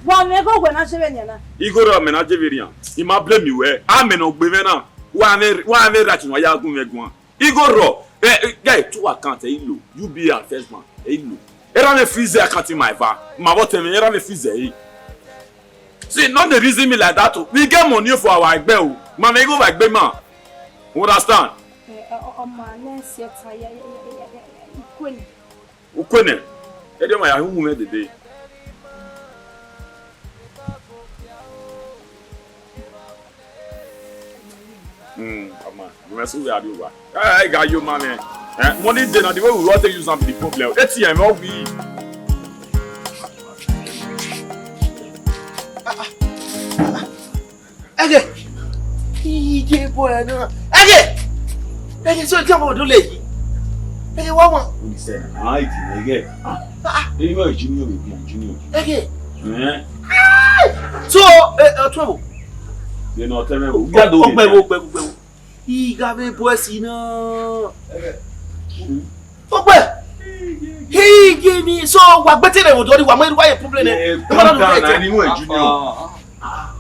Wa mwẹ igho wẹ na je vbe nian na. Igho rrọọ mẹ na je vbe nian. I ma blame wẹ, amẹ ne ọ gbe mwẹ na. Wa mwẹ, wa mwẹ right ne uwa ya gun mwẹ guan. Igho rrọọ, eh, eh, guy, two account, ẹ i lo. U B A and First Bank, ẹ i lo. Erha mwẹ freeze account ima eva. Ma vbe ọtẹn mwẹ, erha mwẹ freeze ẹre. See, no dey reason me like that o. We get money for our ẹgbẹ o. Ma mwẹ igho vbe egbe ima. You understand? Eh, eh, ọ, ọ ma nẹ si ẹta ya, ya, ya, ya, ya, ya, ikue nẹ. Ukue nẹ. Ẹ di ọmwa ya hu mwẹ dede. Mm, come on. You must be ready, wa. Hey, guy, you man, eh. Eh, money dey na, the way we want to use am be the problem. A T M, all we. Ẹgẹ. Iye boy na. Ẹgẹ. Ẹgẹ, so jẹ́ ọmọ ọdún lè yìí. Ẹgẹ, wá wọn. Ó ní sẹ́yìn, àwọn ìdí rẹ̀ gẹ̀. Ah, ah. Èyí wọ́n junior, baby, junior. Ẹgẹ. Eh? So, eh, eh, twelve. Then I'll tell you, we are doing ọgbẹ́ wo, ọgbẹ́ wo, ọgbẹ́ wo. Igha vbe bu ẹsi na. Ogbe. He give me so wa gbete ne wo do ni wa mo wa ye problem ne. Eh, calm down, I need one junior.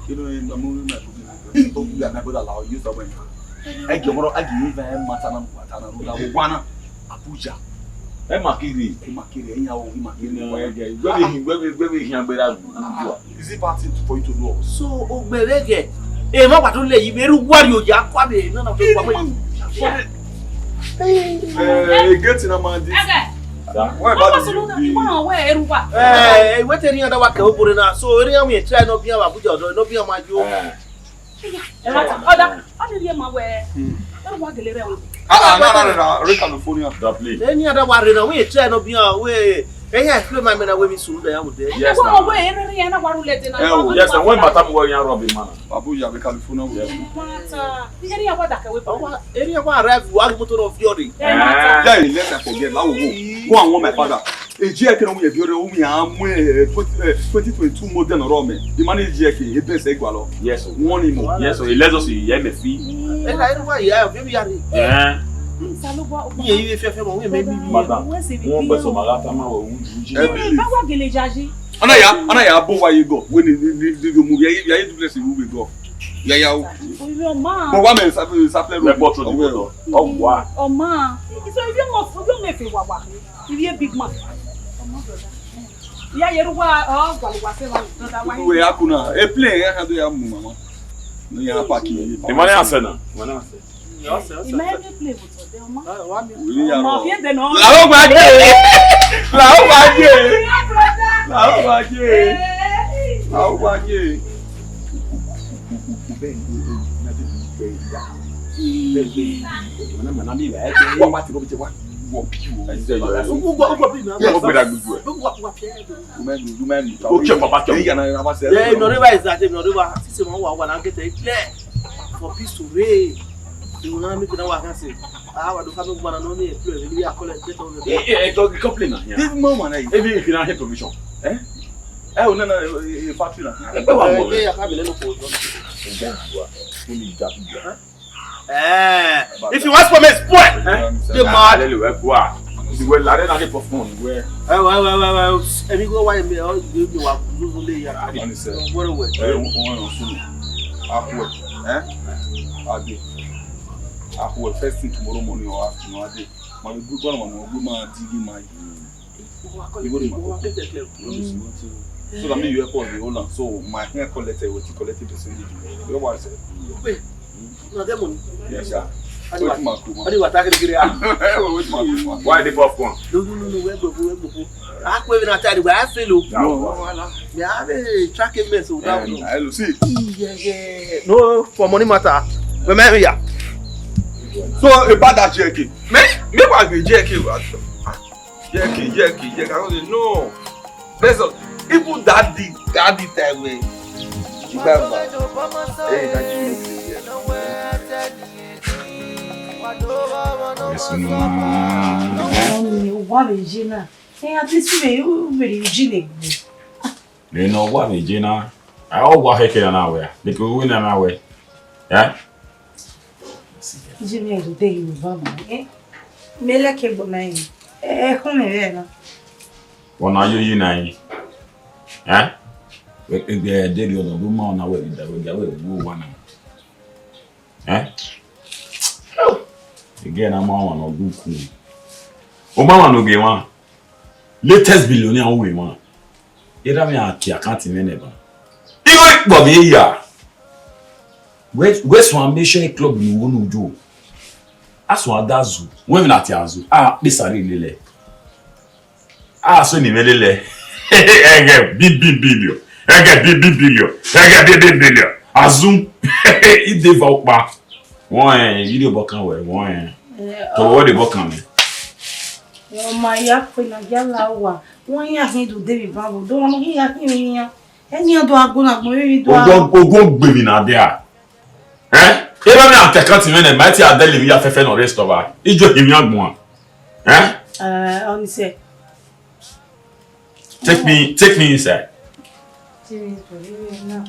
You know, I'm moving my problem. Don't you and my brother allow you to win. I give one, I give you even matter na matter na na wana Abuja. Ẹ ma kiri. Ẹ ma kiri, ẹ yan o, ẹ ma kiri. No, ẹ jẹ, wẹ bi hin, wẹ bi, wẹ bi hin agbera Abuja. Is it bad thing for you to do? So, ogbẹrẹgẹ, ẹ ma wa do le yi, vbe ru wa ri oya kua vbe, no, no, no, wa mo. Eh, gate na ma di. Ẹgẹ. Sir? Why bad thing? Wọ́n sọ̀rọ̀ náà, ìwọ àwọn ẹrú wa. Eh, ìwé tẹ̀lé yàn dá wa kẹ́ ó bọ̀rẹ̀ náà, so eré àwọn yẹn try náà bí àwọn Abuja ọ̀dọ́, náà bí àwọn ayọ̀. Eh. Ọda, ọ ni rhie ma wẹ, ẹrọ wa gele rẹ o. Ah, ah, no, no, no, no, re California. That place. Eni ada wa rre na, we try no be we. Eya explain my man we mi sunu da ya wo de. Yes, wa na. We ere ere ya na wa ru lete na. Eh, oh, yes, and when matter we yan rob him man. Babu ya be California we. Yes. Matter. Ere ya wa da ke we. Area wa arrive, wa gi motor of fury. Eh, matter. Yeah, let's not forget. Now we go. Go and warn my father. Eji eke na mu ye bi ore, u mi a mu, eh, twenty, eh, twenty twenty-two model ọrọ mẹ. The man eji eke, e best e gua lọ. Yes, sir. Warn him o. Yes, sir. He lets us hear me feel. Ẹ na, ẹ na wa ya, baby ya re. Eh. Ye, ye, fe, fe, mo, we, me, me, me. Madam, wọn gbẹsọ ma gha ta ma wẹ wu ju. Ẹ, believe. Ba wa gele jaji. Ana ya, ana ya bo wa ye go. We ni, ni, ni, ni, mu ya, ya, ya, do bless you, we go. Ya, ya, o. Oyo ma. But wa me sa, sa play role. Ọ wa. Ọ ma. So if you must, you may feel wa wa. If you a big man. Iya ye ru wa, ọ gua lu wa se wa, brother wa. Uwe ya kuna. E play ya ka do ya mu mama. No ya pa ki. The money answer na. Money answer. Ima ebe play with the ọma. Wili ya ro. Ọma, fi ede nọ. Làwọn gba jẹ. Làwọn gba jẹ. Làwọn gba jẹ. Làwọn gba jẹ. Wọ́n bá ti rọ́bì jẹ wá. Wọ́n bí o. Ẹ jẹ́ yọ ẹ. Wọ́n gbéra gbogbo ẹ̀. Ó jẹ́ bàbá jọ. Èyí yàrá yàrá wá sẹ́. Yeah, no river is that, no river. Sisi ma wa wa na get it clear. For peace to reign. You know, make it our country. Ah, wa do family one and only employ. We are calling get over. Eh, eh, eh, complain na. This man, man, eh. Even if you don't have permission, eh? Eh, oh, no, no, eh, eh, factory na. Eh, eh, eh, I can't believe no. Eh, if you want for me, spoil. Eh? The man. Hallelujah, go on. The way la na dey perform well. Eh, well, well, well, well. Emi go wa mi o, you wa lose le ya. Honestly. What a way. Eh, wọ́n, wọ́n sún. Akwe. Eh? Ade. Akwe first thing tomorrow morning or afternoon, Ade. Ma be good one, ma be good man, dig in my. You go to my. So that me you help us the whole land. So my hand collected, we collect the percentage. You know what I said? Wait, na get money. Yes, sir. Wait, my crew, man. Wait, my crew, man. Why the popcorn? No, no, no, no. Where go, where go? I quit when I tell you where I feel. No, no, no. Yeah, I be tracking mess with that. I see. Yeah, yeah. No, for money matter. Remember, yeah. So about that jerky. Me, me, why be jerky? Jerky, jerky, jerky. I don't know. There's a, even that the, that the time when you got back. Hey, that you. Yes, no. Wá vbe ye na. Ẹ, at least we, we, we ye na. Ne nọ wa vbe ye na. A ọ wa khẹke na na wẹ. Leke we na na wẹ. Eh? Jimmy, I dey tell you, Mama, eh? Me like it, but na him. Eh, eh, come here, na. Wọ na yo yi na yi. Eh? We, we, we, dey the other, do ma na we, we, we, we, we, we, we, we, Eh? Again, I'm on a good cool. Obama no game one. Latest billionaire we man. Eda me a ki account in neba. Iwe gbo me ya. Where where so make sure club ni wo nu jo. Aso adazu. When na ti azu. Ah, be sare lele. A so ni mẹ lele. Ẹghẹ big big billion. Ẹghẹ big big billion. Ẹghẹ big big billion. Azun. Ide va ukpa. Wọn ẹ, video bọ kan wẹ, wọn ẹ. Tọwọ de bọ kan mẹ. Ọma ya kpe na ya la wa. Wọn ya hin du David Babo. Do wọn hin ya hin mi ya. Ẹni ọdọ agbọn agbọn ri do. Ogo ogo gbemi na dia. Eh? Eba me ante kanti mene, ma ti adele mi ya fefe no rest over. Ijo himi agbọn. Eh? Uh, on say. Take me, take me inside. Take me to the room now.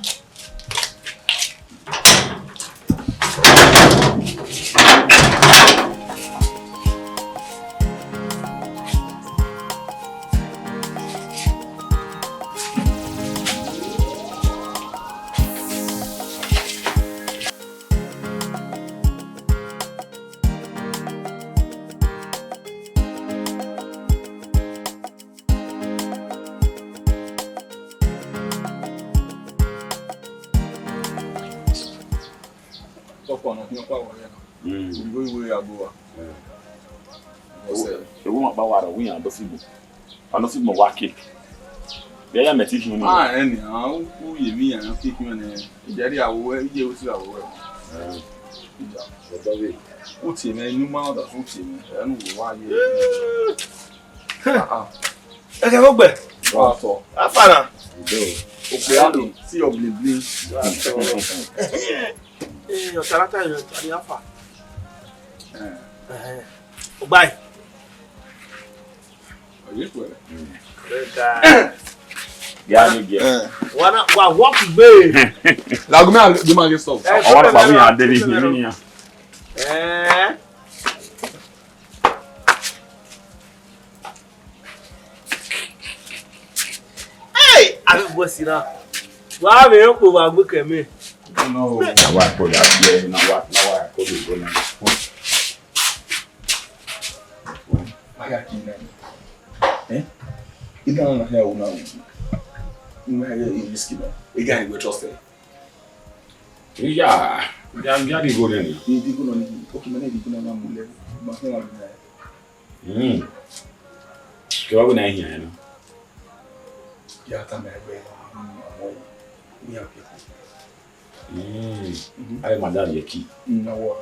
Ọkpa nọ, ọkpa wọ ya na. Mm. Oyibo, oyibo ya gbe uwa. Mm. Ọsẹ. Ewu ma kpa wa rọ, wi yan do fi mu. Wa no fi mu wa cake. Vbe ya mẹ ti hin ni. Ah, ẹni, ah, u, u ye mi yan cake mẹ nẹ. Ija ri awo wẹ, ije u ti awo wẹ. Mm. Ija. Ọdọ vbe. U tie mẹ, inu ma da u tie mẹ. Ẹ nu wa ye. Ah, ah. Ẹghẹ vbe ọgbẹ. Wa tọ. Afana. Okpe a do, see your bling bling. Wa tọ. Eh, ọtara ta yọ, ta ni afa. Eh. Eh. Ogbai. Oye kwe. Bẹga. Ya ni je. Eh. Wa na, wa walk igbe. Lagu me, do ma get stop. Eh, ọwa problem pa mi na, ade ni problem na. Ni ya. Eh. Hey, a vbe guẹ si na. Wa vbe rẹn okpia wa gbe kẹ mẹ. Na wa ko ya tie, na wa, na wa ko le go na. Ma ya ki na. Eh? Ida na hia una. Una ya i risk na. Ida ni we trust e. Iya, ya, ya di go na ni. Ni di go na ni. Okay, mẹ ni di go na na mu le. Ma hia una. Mm. Kẹ wa wẹ na hian na. Ya ta mẹ wẹ, mm, ọmọ yìí, mi a kẹ. Mm. Mhm. Are madam ye ki. Mm, na wa.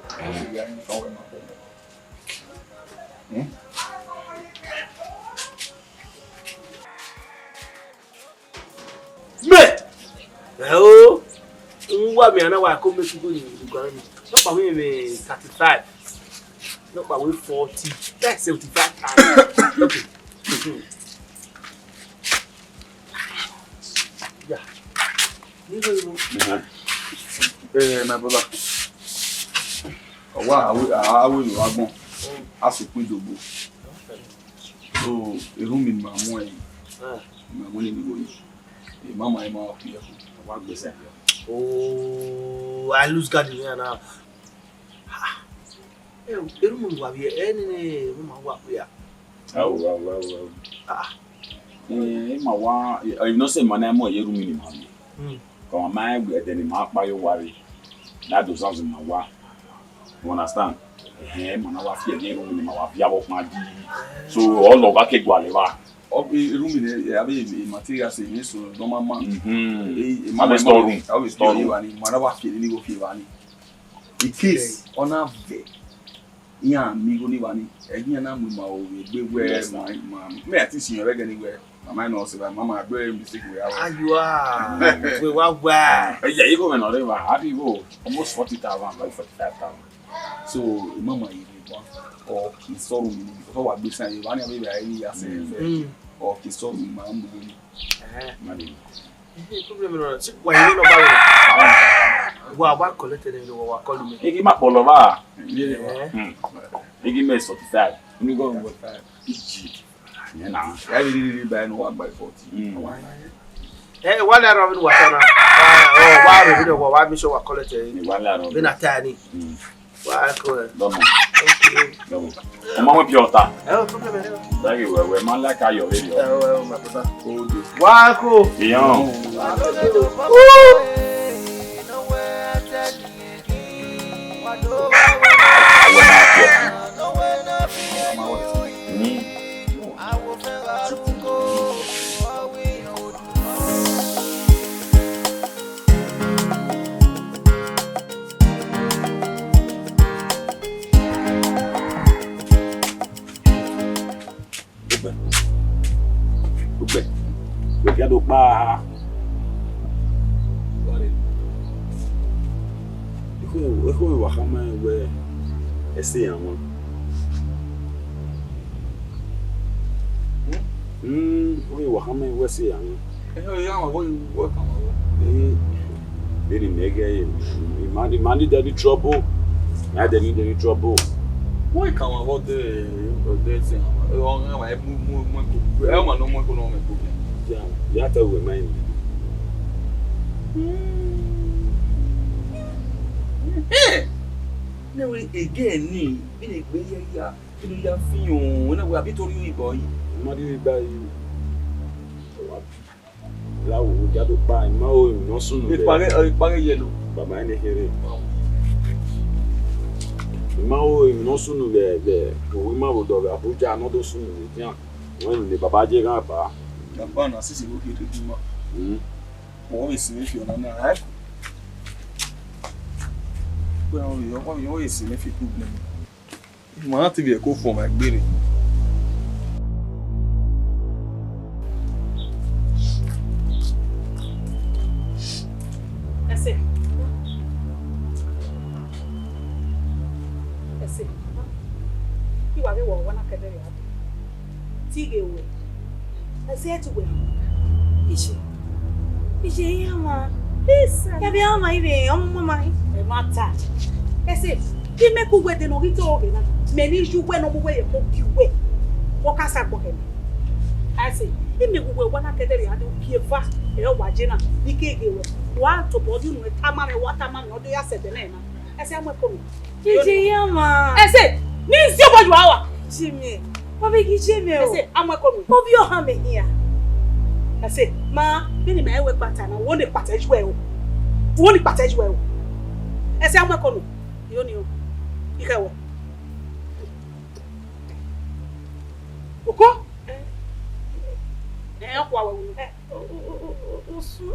Ah. Ya ni fa wẹ ma bọ. Mm. Me! Ẹo, n wa miẹn na wa ko make you go in the ground. Nọkpa wẹ thirty-five. Nọkpa wẹ forty. That's seventy-five thousand. Okay. Yeah. You know, you know. Eh, my brother. Ọwa, awe, awe, agbọn. A sẹ ukpọn idogbo. So, erhunmwu ne ima mu ẹre, ima mu ẹre ne igho yi. Ima ma, ima ọ khian. Wa gbe sẹ. Oh, I lose guard in here now. Ah, eh, erhunmwu ne uwa vbiẹ, eh, nene, erhunmwu ma wa vbiẹ. Awo, awo, awo, awo. Ah. Eh, ima wa, eh, you know say ima na mu ẹre erhunmwu ne ima vbiẹ. Hmm. Ka ọ ma rẹn wẹ ẹdẹ ne ima kpa ye owa rre, na do zanzan ima wa. You understand? Ehẹn, ima na wa fi ẹre erhunmwu ne ima wa viọ avbe ọkpan di. So, ọ lọ gha ke gualọ evba. Ọ, erhunmwu ne, eh, avbe materials ne so, normal man. Mhm. Eh, eh, avbe store room. Avbe store room. Store room. Evba ni, ima na wa fi ẹre ni, igho fi evba ni. In case, ọ na vẹ, iran miẹn igho ni evba ni, ẹghẹ iran na mu ima ro vbe egbe wẹ, yes, sir, ma, ma, me, I think, siẹn vbe ẹghẹ ni wẹ, mama nọ sẹ, mama, I do a mistake wẹ, awa. Ayo a, wẹ wa wa. Eh, yeah, igho mwẹ nọ rre evba, a di igho almost forty thousand, like forty-five thousand. So, mama, you dey want, or ki store room, because wa gbe san, you want to be very, yes, mm, or ki store room, ma mu ni. Eh. Money. Eh, problem no. See, why you no buy? Wa, wa collect it, wa, wa call me. Igi ma polo ba. Eh. Hmm. Igi me forty-five. Unu go forty-five. Iji. Yeah, na. I really, really buy no one by forty. Hmm. Eh, one naira of wa sana. Ah, oh, wa re video, wa, wa make sure wa collect it. One naira. Be na tiny. Hmm. Wa ko. Dọmọ. Okay. Dọmọ. Ọmọ wọn bi ọta. Eh, no problem, eh. Dagi wẹ, wẹ, man like how your radio. Eh, oh, oh, my brother. Wa ko. Iyan. Wa ko. Woo! Awẹ na fi ọkàn. Hmm. Ugbẹn. Ugbẹn. Wẹ gia do kpa. Ekhọe, ekhọe wa khama wẹ ẹse iran wan. Hmm, ekhọe wa khama wẹ ẹse iran wan. Ehẹn, iran wan, wẹ, wẹ khama wẹ. Eh, vbene imẹ ghẹ re, ima, ima need any trouble. I don't need any trouble. Wẹ khama wẹ de, de se, ọ gha wa mu, mu, mu ẹko. Ẹ ma nọ mu ẹko nọ mu ẹko. Ya, ya ta wẹ ma yin. Eh! Ne wẹ ege ni, bi ne gbe ya ya, bi ne ya fi yo, ne wẹ abi to ri oyibo yi. Ma ri oyibo yi. La wo, ya do kpa, ima ho emwi ne ọ sunu vbe. Ekpa ghe, ekpa ghe yellow. Baba ne kherhe. Ima ho emwi ne ọ sunu vbe, vbe, owa ima vbe odọ vbe Abuja, ne ọ do sunu vbe edian. Wẹ ne baba je ghan ba. Baba na sisi wo kherhe di ma. Mm. Wọ vbe sinmwi fi ọna na, eh? Wẹ ọ vbe, ọ vbe, ọ vbe sinmwi fi kugbe. Ma na te vbe ẹko fo ma gbere. Ẹse. Ẹse. I wa ghe wẹ ọ wa na kẹdẹ rre a dee. Te I ghe wẹ. Ẹse, ẹ te wẹ. Iye. Iye, iran ma. Listen. Ya vbe a ma ivbe, ọmọ ma. Ẹ ma ta. Ẹse, I mẹ ku wẹ de ne ọ ghi to ghe na. Mẹ ni yu wẹ ne ọ mu wẹ ye ko bi wẹ. Wọ ka sa gbọ kẹ mẹ. Ẹse, I mẹ ku wẹ wa na kẹdẹ rre a dee, uki eva, ẹ ọ wa je na. I ke ghe wẹ. Wa tobọ di unu tama mwẹ, wa tama mwẹ, ọ do ya sẹ ẹdẹ nẹ na. Ẹse, a mu ẹko mẹ. Iye, iran ma. Ẹse, ne I zẹ obọ yu a wa. Jimmy, ọ vbe ghi Jimmy o. Ẹse, a mu ẹko mẹ. Ovbi ọha mẹ hia. Ẹse, ma, vbene ima rẹn wẹ kpata na, wo ne kpata yu ẹ o. Wo ne kpata yu ẹ o. Ẹse, a mu ẹko mẹ. Iyo ni o. I khẹ wẹ. Oko? Ẹ, ọ kua wẹ wu. Ẹ, u-, u-, u-, u-, usun.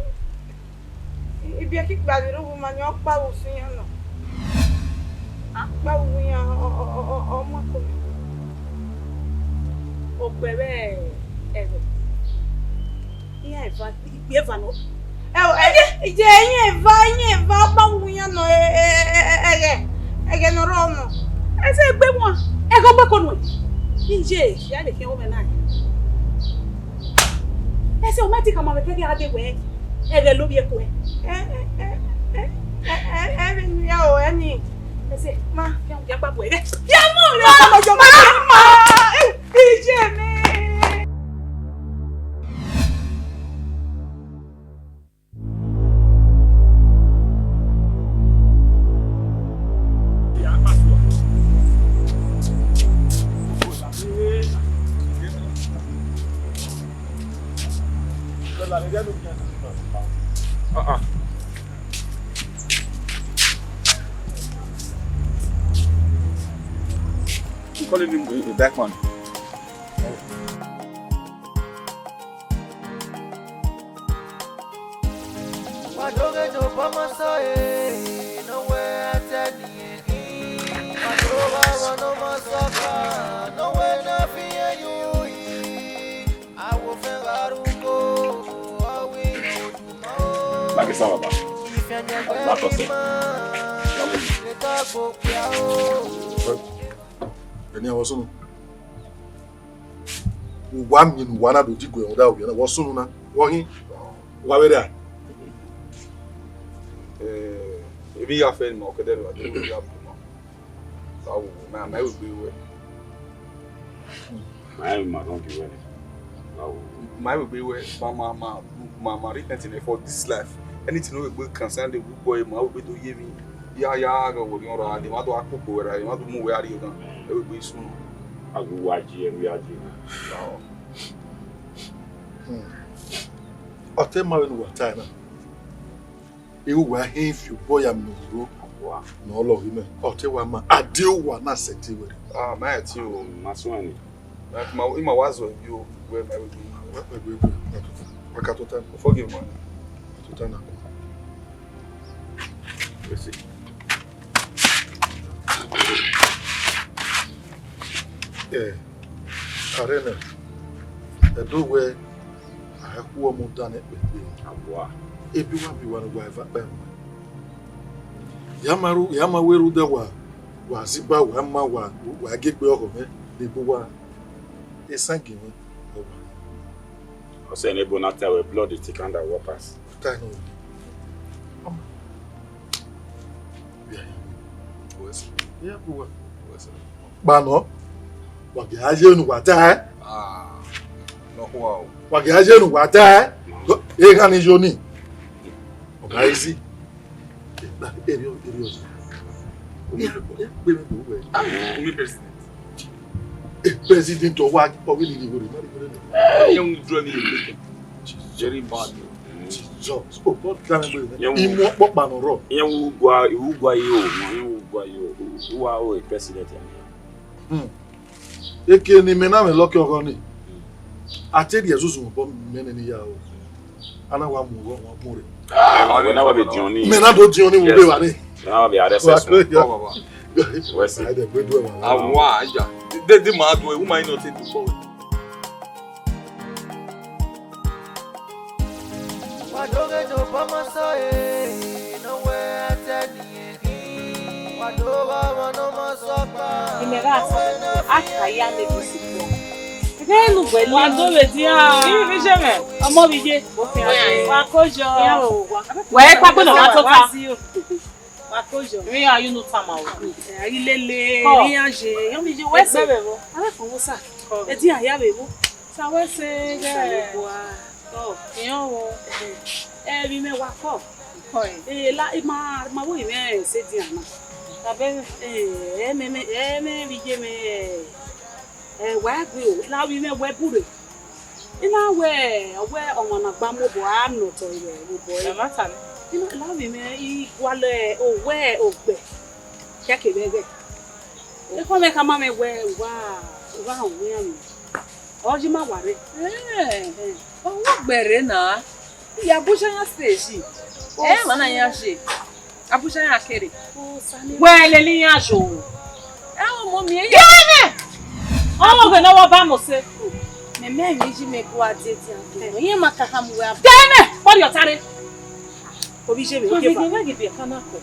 Ibiẹka ikpia vbe rre uwu ma, ne ọ kpa vbe usun iran nọ. A kpa vbe uwu iran, ọ, ọ, ọ, ọ, ọ mu ẹko mẹ. Okpẹ vbe ẹghẹ. Iran eva, ikpia eva nọ. Ẹ o, ẹ, iye, iran eva, iran eva, ọ kpa vbe uwu iran nọ, ẹ, ẹ, ẹ, ẹ, ẹghẹ, ẹghẹ ne ọ rrọọ nọ. Ẹse egbe wan, ẹghẹ ọgbẹko nuẹn. Iye, ya leke ẹmwẹ na. Ẹse, ọ ma ti khama mwẹ kẹghe a dee wẹ, ẹghẹ lovbiẹ kuẹ. Ẹ, ẹ, ẹ, ẹ, ẹ, ẹ, vbene u ya ru ẹre nii. Ẹse, ma, ya, ya gba bu ẹghẹ. Ya mu rẹ. Ma, ma, ma, ma. Iye mẹ. Uh-uh. You calling him the, the back one? Like I said, Baba. Like I said. Ẹni àwọn sọnù. Uwa miẹn ne uwa na do diguẹ rhunmwuda ovbi na, wẹ ọ sunu na, wẹ ọ hin, uwa vbe rria. Eh, emwi I ya fẹ ne ọ kẹdẹ ne a do ya bu ma. Wa wo, ma, ma, I will be well. Ma, ma, don't be well. Wa wo. Ma, I will be well. Ma, ma, ma, ma, ma, repent for this life. Anything wey we concern the good boy, ma, we do ye me. Ya, ya, ga wo ni ọrọ, a de ma do akpokpo wẹ ra, a de ma do mu wẹ a rrie gan. E we gbe isun. A gu wa ji, e ya ji. Hmm. Ọ te ma vbene uwa tae na. Egu wa hin fi obọ ya miẹn ro. Abua. Ne ọ lọghe mẹ. Ọ te wa ma, a de uwa na sẹtin wẹ. Ah, ma ti o. Ma suẹn ni. Like, ma, ima wa zọ yo, wẹ ma we gbe. Wa, wa gbe, wa ka tota. Wa ka tota. Forgive me. Tota na. Mercy. Eh, Arena, ẹdẹ wẹ a khu ọmọ dan ne ẹkpẹkpẹ. Abua. Ebi wa bi wa ne wa eva kpẹ. Ya ma ru, ya ma wẹ ru da wa, wa ziba, wa ma wa, wa ge gbe ọghọ mwẹ, ne ebo wa. Esan gie mwẹ, ọ wa. Ọ sẹ ne ebo na ta wẹ blood thicker than water. Ta no. Ọmọ. Bia ya. Wẹ sẹ. Ya bu wa. Wẹ sẹ. Kpanọ, wa gha ye ne uwa ta ẹ. Ah, nọkhua o. Wa gha ye ne uwa ta ẹ. Eghan ni yo ni. Ọ gha isi. Eri, eri ọzọ. Umi president. President ọ wa, ọ ghi ni ghi were, ma ni were. Eh, young draw me. Very bad. Zọ, o, o, ta mwẹ gbe. Imu ọkpọkpa nọ rrọọ. Iye wu gua, iwu gua ye o, iye wu gua ye o, uwa o president ya. Hmm. Eke ne imẹ na mwẹ lọkiọghọ ni, a te rhie ẹzuzu obọ mẹ nene ya o. A na wa mu ọghọ, wa mu rre. Mẹ na wa vbe diọn ni. Mẹ na do diọn ni vbe evba ni. Mẹ na wa vbe arrest ẹsun. Wẹ se. Awa, ya. De, de ma do, e woman no take to forward. Imẹ gha ta, a ta ya ne bisi kpọ. Ẹghẹ ne ugbẹn wa do vbe dia. Iri vbe iye mwẹ. Ọmọ vbe iye. Wa ko yọ. Wẹ kpakpo na wa tota. Wa ko yọ. Iri a yu nu tama o. Ẹ, a ghi lele, iri a ye. Yan mi ye wẹ se. Ẹgbẹ vbe vbo? A vbe fọn vbo sa. Ẹ dia ya vbe vbo. Sa wẹ se ghẹ. Sa ye bua. Ọ, iran vbo. Ẹ, vbe imẹ wa kọ. Kọ ẹ. Ẹ, la, ima, ma wo imẹ se dia na. Abẹ. Ẹ, ẹ, mẹ, mẹ, ẹ, mẹ vbe iye mwẹ, ẹ, ẹ, wa gbe o, la vbe imẹ wẹ bure. I na wẹ, ọ wẹ ọmwa ne a gba mu obọ, a nọ otọ vbe obọ ẹre. Ẹ ma ta nẹ. I na, la vbe imẹ, I gualọ owẹ ogbẹ, khian kevbe ẹghẹ. Ekhọe mwẹ khama mwẹ wẹ, uwa, uwa họn iran mẹ. Ọ yi ma wa rre. Ẹ, ọ wa gbe rre na. Iya Abuja ya stage. Ẹ, ma na ya je. Abuja ya kere. Wẹ lele iran yo. Ẹ, ọmọ mi, ẹ. Kere! Ọmọ ghe ne ọ ba Mose. Mẹ, mẹ, mẹ yi mẹ gu a die dia. Iye ma ka khama wẹ. Dẹ mẹ, kpọrriọ ọta rre. Ovbi iye mwẹ, ogieva.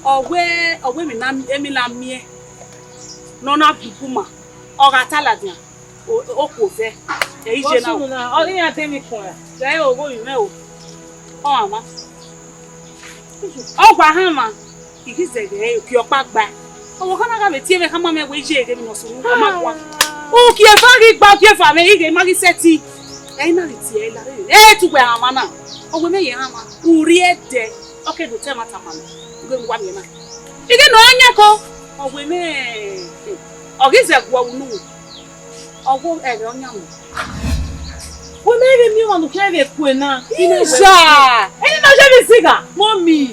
Ọ wẹ, ọ wẹ emwi na, emwi na miẹn ne ọ na gu uku ma, ọ gha ta ladian, o, o khuo vẹ, ẹ i je na. Ọ ghi ya de emwi kuẹn. Ghẹ ogho vbe mwẹ o, ọ hanmwa. Ọ gba hanmwa, I ghi zẹghẹ ẹre, uki ọkpa gba. Ọvbokhan na gha vbe tie mwẹ khama mwẹ wẹ iye ghe emwi ne ọ sunu, ọ ma kua. Uki eva ghi gba, uki eva mwẹ, I ghe ma ghi sẹtin. Ẹ i na ghi tie ẹre la rre. Ẹ tu wẹ hanmwa na. Ọ wẹ mẹ ye hanmwa. Urrie dẹ, ọ ke do te ẹmwata ma mẹ. Ugbẹn wa miẹn na. I ghi nọ ọ yan ko. Ọ wẹ mẹ, ọ ghi zẹ guọ unu. Ọ wẹ ẹghẹ ọ yan mẹ. Wẹ mẹ vbe miẹn ọmwa ne u khian vbe kue na. Iza! Eni na je vbe zigha. Mummy.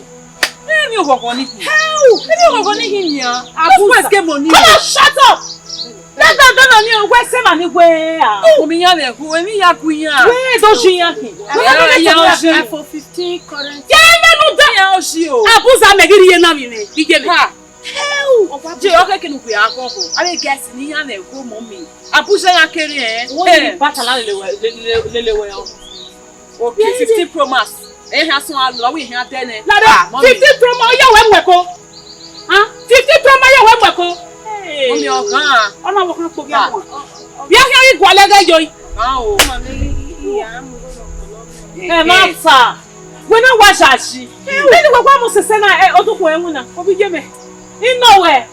Ẹ mi oghọghọ ni khin. Hell! Ẹ mi oghọghọ ni khin nian. Abu, come on, shut up! That, that, that, that, ni wẹ sẹ ma ni wẹ a. Omi yan vbe hu, emi ya gu iyan. Wẹ do ju iyan khin. Wẹ do ju iyan khin. iPhone fifteen current. Ye mẹ nu da. Iyan o si o. Abuza mẹ ghi rhie na vbe imẹ, iye mẹ. Ha. Hell! Je, ọ keke ne u gbe a gọgọ. Avbe guys ni iran vbe hu mummy. Abuza ya kere ẹn. Wo ni bata la lele wẹ, lele, lele wẹ o. Okay, fifteen Pro Max. Ehia sọn a lọ, wẹ ehia dẹ nẹ. Lade, ah, mummy. Fifteen Pro Max, ọ ya wẹ mu ẹko. Ah, fifteen Pro Max, ọ ya wẹ mu ẹko. Hey. Mummy, ọ ghan. Ọ na wọ khan kpo bia wọn. Bia khian ghi gualọ ẹghẹ yo. Ah, o. Ẹ ma fa. Wẹ na wa shashi. Eni wẹ wa mu sese na, ẹ, odukhun ẹwun na. Obi ye mẹ. I nọ wẹ.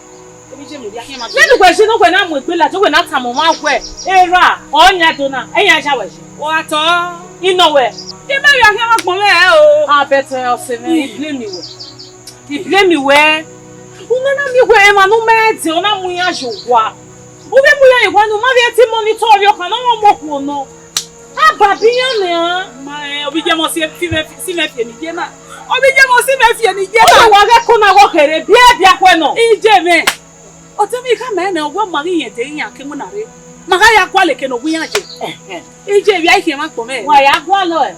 Nene uwẹ je ne uwẹ na mu egbe ladian, uwẹ na tama ọmwa wẹ, erha, ọ yan do na, ẹ yan ya wẹ je. Wa tọ. I nọ wẹ. I ma vbe khian ọmọ agbọn mwẹ o. A bẹtẹ ọse mwẹ, I blame wẹ. I blame wẹ. U ma na miẹn wẹ emwa ne u ma dẹ, ọ na mu iran ye owa. U vbe mu iran ye owa ne u ma vbe te monitor ọvbokhan ne ọ mu okhuo nọ. A ba bi iran nian. Ma, eh, obi je mọ si, si mẹ, si mẹ fi eni ye na. Obi je mọ si mẹ fi eni ye na. Ọ wa ghẹ ko na wọ kherhe, biẹ, biẹ khuẹ nọ. Iye mwẹ. Ọtẹn mwẹ khama ẹmwẹ, ọ wẹ ma ghi rẹn de iran ke winna rre. Ma gha ya gualọ eke ne ọ wu iran ye. Ẹhẹn. Iye vbe a i khian mwa kpọ mwẹ. Wa ya gualọ ẹ.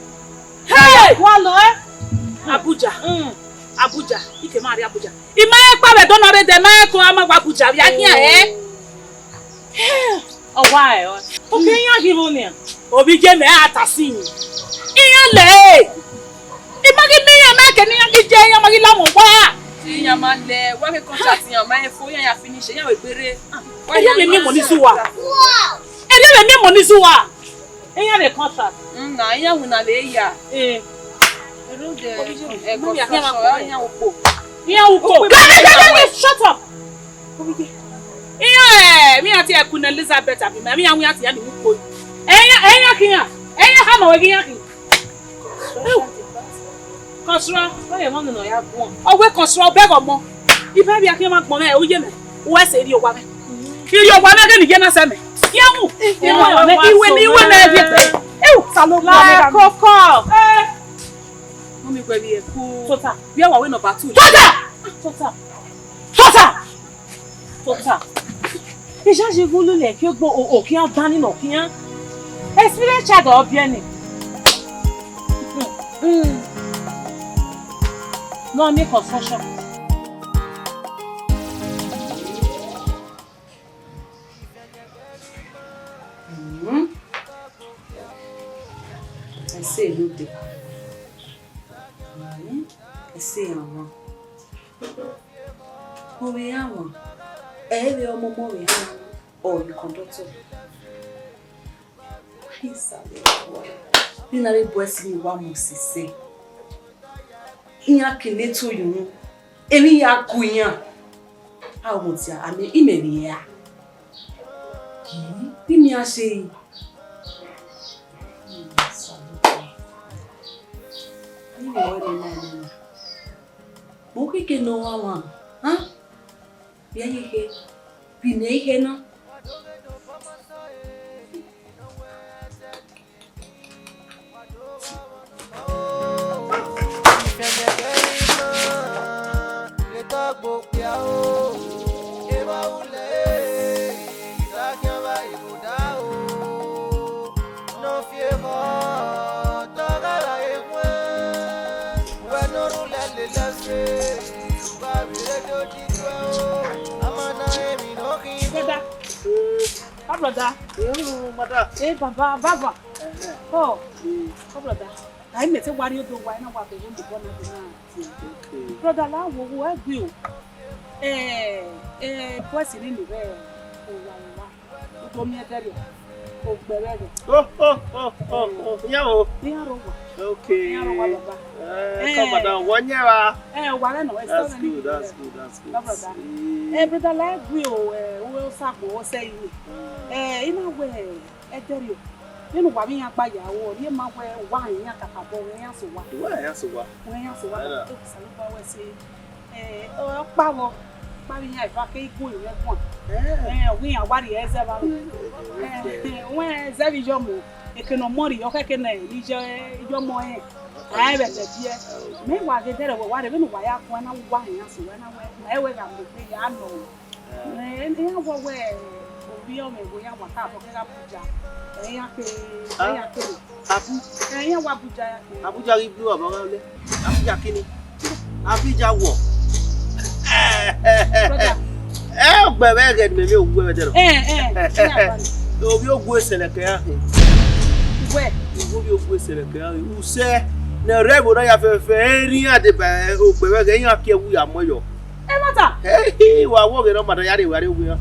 Hey! Wa ya gualọ ẹ. Abuja. Mm. Abuja. I ke ma rrie Abuja. I ma rẹn kpa vbe Ẹdo na rre dẹ, ma rẹn ko a ma wa Abuja vbe a khian ẹ. Ọ wa ẹ ọ. Oke iran ghi vbo nian? Obi je mẹ a ta sin. Iran lẹ. I ma ghi miẹn iran, ma ke ne iran ghi je, iran ma ghi la wọn wa. Te iran ma lẹ, wa ke contract iran ma fo, iran ya finish, iran wẹ gberre. Ẹ ya vbe miẹn mọ ni zuwa. Ẹ ya vbe miẹn mọ ni zuwa. Iran vbe contract. Mm, na iran winna vbe ya. Eh. Ero de, eh, construction, iran ukpo. Iran ukpo. Shut up. Iran, eh, mi ati Queen Elizabeth abi ma, mi iran wi ati ya ni ukpo. Iran, iran kiyan. Iran ha ma wẹ ghi iran khin. Kọsra, wẹ ye mọ nọ ya guan. Ọ wẹ kọsra, ọ bẹghe ọmọ. Iba vbe akhian ma gbọn mẹ, u ye mẹ. U wẹ sẹ rhie owa mẹ. I rhie owa mẹ ghe ne I ye na sẹ mẹ. Iran mu. Iwe mẹ, iwe mẹ, iwe mẹ, iwe mẹ. Ewu, sa lo gua mẹ. La koko. Eh. Mi wẹ vbe ẹko. Tota. Vbe wa wẹ number two. Tota! Tota! Tota! Tota! Iyayi ghulu lẹ ke gbo o, o khian dan ni nọ khian. Experience child ọ biẹ ni. Mm. No need construction. Mm. Ẹse rode. Mm. Ẹse rode. Ovbi iran wan, ẹ i vbe ọmọmọ vbe iran, ọ vbe kọndọktọ. Isalẹ, ne I na vbe bu ẹse ne I wa mu sisẹ. Iran ke ne to ye unu, emwi ya gu iran. A mu dia, a mẹ, imẹ vbe ra. Yi, bi mẹ a se yi. Isalẹ, imẹ wẹ ne I na nọ. Mo keke ne ọ wa wan, ha? Vbe a ye khe, vbe imẹ i khe na. Brother. How brother? Yo, madam. Hey, baba, baba. Oh, oh, brother. Na imẹ te wa rrie odọ wa, na wa bẹghe ni bọ na de na. Okay. Brother, la wo wo ẹgbe o. Eh, eh, boys ni ni rẹ o wa wa. Udo miẹn dẹrriọ. Ogbẹvbẹghẹ. Oh, oh, oh, oh, oh. Iran o. Iran ro wa. Okay. Iran ro wa, baba. Eh, come, madam, wọ nyẹ wa. Eh, wa rẹ nọ. That's good, that's good, that's good. Baba da. Eh, brother, la gbe o, eh, uwe Osagbo, o sẹ iwe. Eh, I na wẹ, eh, dẹrriọ. Vbene uwa vbe iran gba ya ro, ọ rhie ma wẹ uwa rẹn iran kakabọ, wẹ iran sẹ owa. Uwa rẹn iran sẹ owa. Wẹ iran sẹ owa, baba, te Osanobua wẹ sẹ. Eh, ọkpa vbọ, ọkpa vbe iran eva ke igue mwẹ guan. Eh, ọ wẹ iran wa rhie ẹzẹ vbe aro. Eh, wẹ ẹzẹ vbe iyọmọ, eke ne ọmọ rhie, ọ khẹke ne iyọmọ rẹn, a rẹn vbe ẹdẹ biẹ. Mẹ wa ghe dẹrẹ wẹ wa rre vbene uwa ya guan na, uwa hẹn iran sẹ owa na wẹ, ma i wẹ gha mu egbe ya nọ. Eh, iran wọ wẹ ovbi ọmwẹ wẹ iran wa ta vbọ ke gha Abuja, eh, iran ke, iran ke. Abu. Eh, iran wa Abuja ya ke. Abuja ghi blu ọmọ gha lẹ. Abuja kini? Abuja wọ. Brother. Eh, ogbẹvbẹghẹ ne mẹ vbe owu ẹmwẹ dẹrọ. Eh, eh, iran wa ni. Ovbi ogu esẹlẹ kẹ iran khin. Wẹ. Ovbi ogu esẹlẹ kẹ iran khin. Usẹ ne rẹ vbe na ya fẹfẹ, erian deba ogbẹvbẹghẹ, iran ke ẹwu ya mu yọ. Ẹmwata. Hey, wa wọ ghe ne ọ ma da ya rre, wa rre owu iran.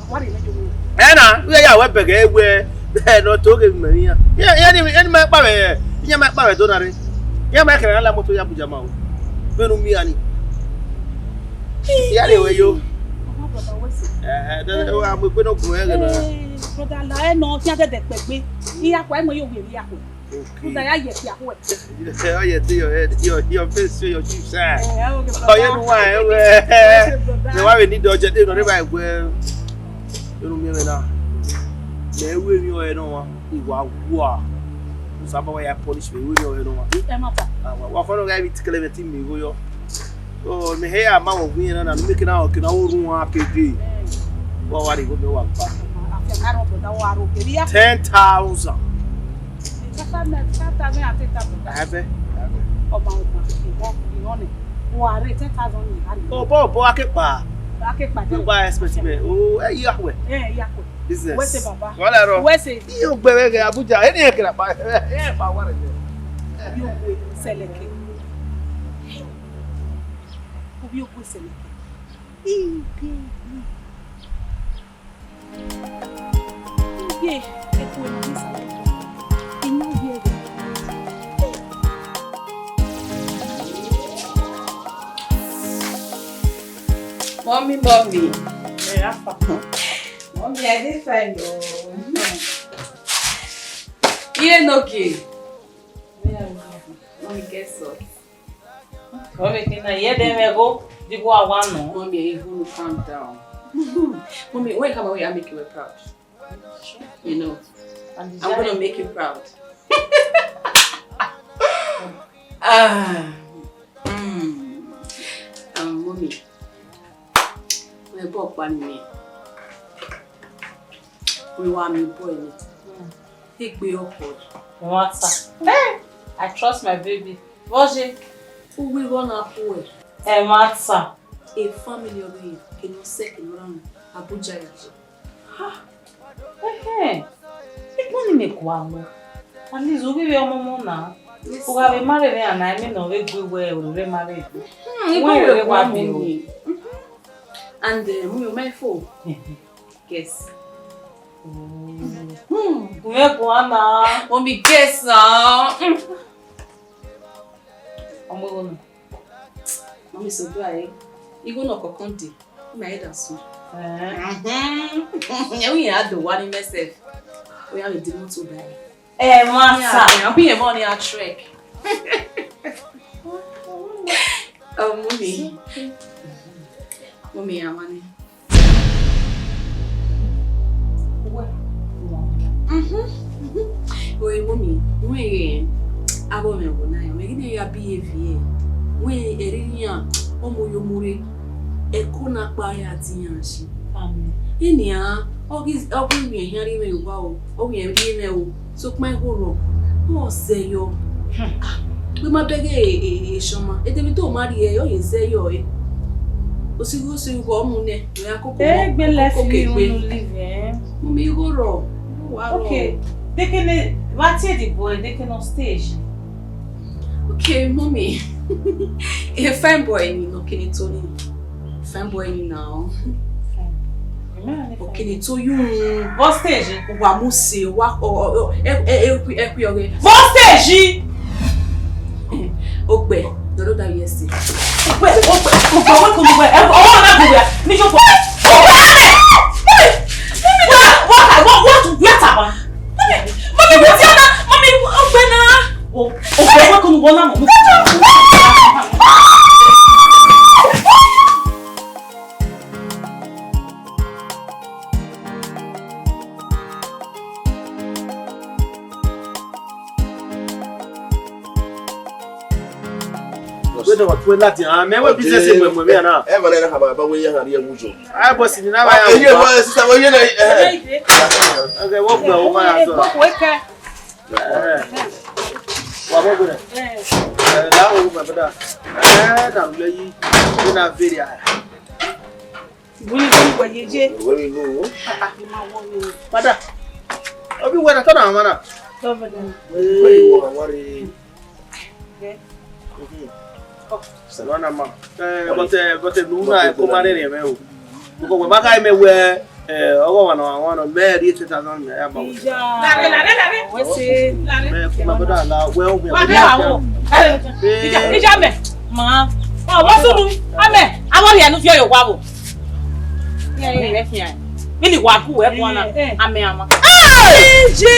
Wa rre ne yo. Ẹ na, u ya wẹ bẹgẹ wẹ, ẹ nọ to ghe mẹ iran. Iran, iran ni, iran ni ma kpa vbe, iran ma kpa vbe do na rre. Iran ma kẹrẹ na la moto ya Abuja ma o. Vbene u miẹn ni. Ya rre wẹ yo. Ọmọ brother wẹ sẹ. Eh, eh, de, de, wa mu egbe nọ gun ẹghẹ na. Eh, brother, la ẹ nọ, khian dẹdẹ kpẹgbe. Iyakhuẹ, ẹ mọ yo wẹ iyakhuẹ. Okay. Uda ya ye fi akhuẹ. Ọ ye te your head, your, your face show your chips, eh? Eh, okay, brother. Ọ ye nu wa, eh, wẹ. Okay, brother. Mẹ wa vbe need ọjẹ, de nọ, de ba wẹ. Enu miẹn mwẹ na. Mẹ ru emwi ọre nọ wa, I wa wa. Usaba wa ya punish mẹ, ru emwi ọre nọ wa. Ẹ ma ta. Ah, wa, wa fọnọ gha vbe tikele mẹ te I miẹn igho yọ. Oh, mẹ hẹ ya ma wọ gu iran na, ne u miẹn ke na, ke na orhu wan ke dee. Wa wa rhie igho mẹ wa gba. Afianma rhọ brother, wa rhọ kevbe ya. Ten thousand. Five thousand, five thousand, I take that, brother. Abẹ, abẹ. Ọma, ọma, ìwọ, ìwọ nẹ. Wa rhie ten thousand ni, a rhie. Obọ, obọ, a ke kpa. A ke kpa. Wa expect me. Oh, ẹ, iya wẹ. Ẹ, iya wẹ. Business. Wẹ sẹ baba. Wa la rọ. Wẹ sẹ. Iye ogbẹvbẹghẹ Abuja. Eni ẹ kẹrẹ pa. Ẹ pa wa rẹ. Ovbi ogu sẹlẹkẹ. Ovbi ogu sẹlẹkẹ. Iye. Iye. Eku ena ni sa. Ina ye. Mommy, mommy. Ẹ, afa. Mommy, I dey fine o. Iye no ke. Mommy, guess what? Mommy, kina ye de me go. Di go awa no. Mommy, you go calm down. Mommy, when you come away, I make you proud. You know, I'm gonna make you proud. Ah, mm, um, mommy, my boy kpa ni me. We wa mi boy ni. Egbe ọkọ. Ẹmwata. Hey, I trust my baby. Vbọzẹ? Uwu igho na khuẹ. Ẹmwata. A family ọghe kene ọ sẹ kene ọ rhan Abuja ya ye. Ha. Ẹhẹn. Ikpọ ni mẹ gualọ. At least u ghi vbe ọmọmọ na. Yes, u gha vbe sir. Ma rere ana ẹmwẹ ne ọ vbe gbe wẹ orere ma rere. Hmm, wẹ ikpọ rere wẹ wa gualọ bi o. Ni. Mhm. And uh, mommy, my phone. Guess. Hmm. Wẹ gualọ. Mommy, guess now. Hmm. Ọmọ igho na. Mommy, so do I. Igho na kọkọn de. My head and soon. Eh. Mhm. Yeah, we had the one in myself. We have a demon to buy. Eh, massa. Yeah, yeah, we have money at trek. Oh, mommy. Mommy, I want it. Mhm, mhm. Oi, mommy, wẹ, eh, abọ mwẹ wo na, mwẹ ghi ne ya behave. Wẹ, erriọ iran, ọmọ yo mu rre, ẹko na kpa ya ti iran shi. Amen. Enian, ọ ghi, ọ ghi rhie ehia rhie mwẹ owa o, ọ rhie rhie mwẹ o, sokpan igho rrọọ, ọ zẹ yọ. Hmm. Ah, wẹ ma bẹghe e, e, e, Shoma, edemwi do ma rhie, ọ ye zẹ yọ, eh. Osigho, osigho, ọ mu nẹ. Wẹ a koko mọ, Egbe left koko me kegbe. Unu live, eh? Mummy, igho rrọọ, igho wa rrọọ. Okay, dekene, vbe a tie the boy, dekene on stage. Okay, mommy. A fine boy ni, no kene Tony. Fine boy ni now. Fine. Amen. Okene to yu. Vbe stage? Wa mu se, wa, ọ, ọ, ọ, ẹ, ẹ, ẹ, ẹ, ẹ, ẹ, ẹ, vbe stage? Ogbe, dọdọ da yẹ se. Ogbe, ogbe, ogbe, ogbe, ogbe, ẹ, ọmọ na gbe ya. Mi yo ko. Ogbe! Wa, wa, wa, wa, wa, wa, Mami, mami, what's your name? Mami, ogbe na. O, o, ogbe ko nu wona mo. Wẹ́dọ̀ wà tó láti hàn mí, ẹ wẹ́ business ẹ̀ mọ̀ mí àná. Ẹ mọ̀ lẹ́nu àbá bá wẹ́yẹ hàn rí ẹ wújọ. Ai, boss, ni na ba ya. Eye wa sisa wa ye na. Okay, wo gbe o ma ya so. Wa bo gbe. Eh, la wo my brother. Eh, na le yi. Ni na very high. Buni buni wa ye je. Where we go? Father. Obi wera to na mana. Governor. Where you are worry. Salwana ma. Eh, but, eh, but, eh, nu na ko ma rere mẹ o. Ko we ba ka mẹ wẹ, eh, ọgọ wa na, wa na, mẹ ri ten thousand mẹ ya ma wẹ. Ija. Lare, lare, lare. Wẹ se. Mẹ ko ma bada la, wẹ o. Wa bẹ awo. Ija, ija mẹ. Ma. Ọ, wọ sunu. Amẹ. Awo ri anu fi oyo wa wo. Ye, ye, ye, ye. Mini wa ku we ko na. Amẹ ama. Ije.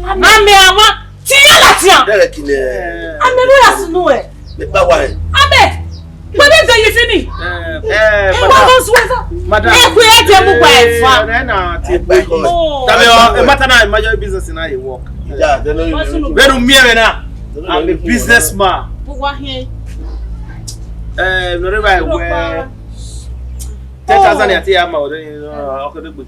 Amẹ ama. Ti ya latian. Dẹrẹ kinẹ. Amẹ no ya sunu ẹ. Mẹ pa wa ẹ. Amẹ. Gbẹdẹ de yi fini. Eh, eh, madam. Madam. Ẹ ku ẹ jẹ mu gba ẹ fa. Eh, na ti gbe ko. Tabi o, e matter na, e major business na e work. Ija, de no. Benu mi ẹ na. I'm a businessman. Bu wa hin. Eh, no re ba we. Ten thousand ya ti ya ma o de, okay, de gbe.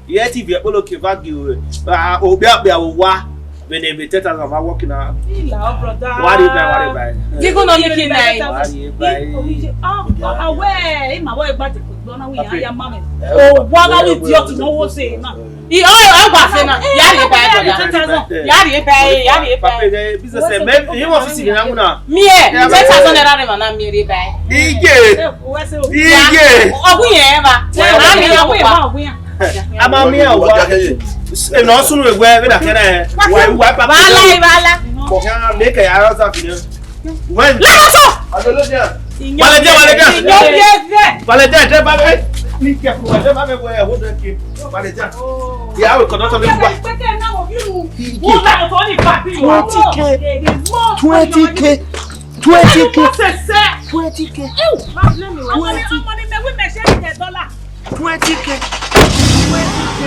Iye T V ekpolo ke va gi ure. Ah, okpia okpia vbe owa. Vbene ebe ten thousand ma work na. Ila, oh, brother. Worry bye, worry bye. Gị gụ nọ n'ike na ị. Worry bye. Ah, ah, wẹ, ị ma wẹ gba te ko gbọ na wi ya ya ma me. O wa ga wi di otu no wo se na. I o o gba fe na. Ya ri bye, brother. Ya ri bye, ya ri bye. Papa, eh, business, eh, me, you want to see me now? Mi e, ten thousand naira re ma na mi ri bye. Ige. Ige. Ọgwụ ya eba. A mi ya wa. A ma miẹn owa. Enọ sunu egbe vbe na kẹrẹ. Wa, wa, papa. Bala, bala. Ko kẹrẹ make a house of you. Well. Lọ́wọ́ sọ. Wale jẹ, wale jẹ. Wale jẹ, jẹ ba mi. Ni kẹ ku wale ba mi wẹ, hold on, kid. Wale jẹ. Ya we kọdọ tọ mi wa. Twenty K. Twenty K. Twenty K. Twenty K. Twenty K. Twenty K. Twenty K. Twenty K.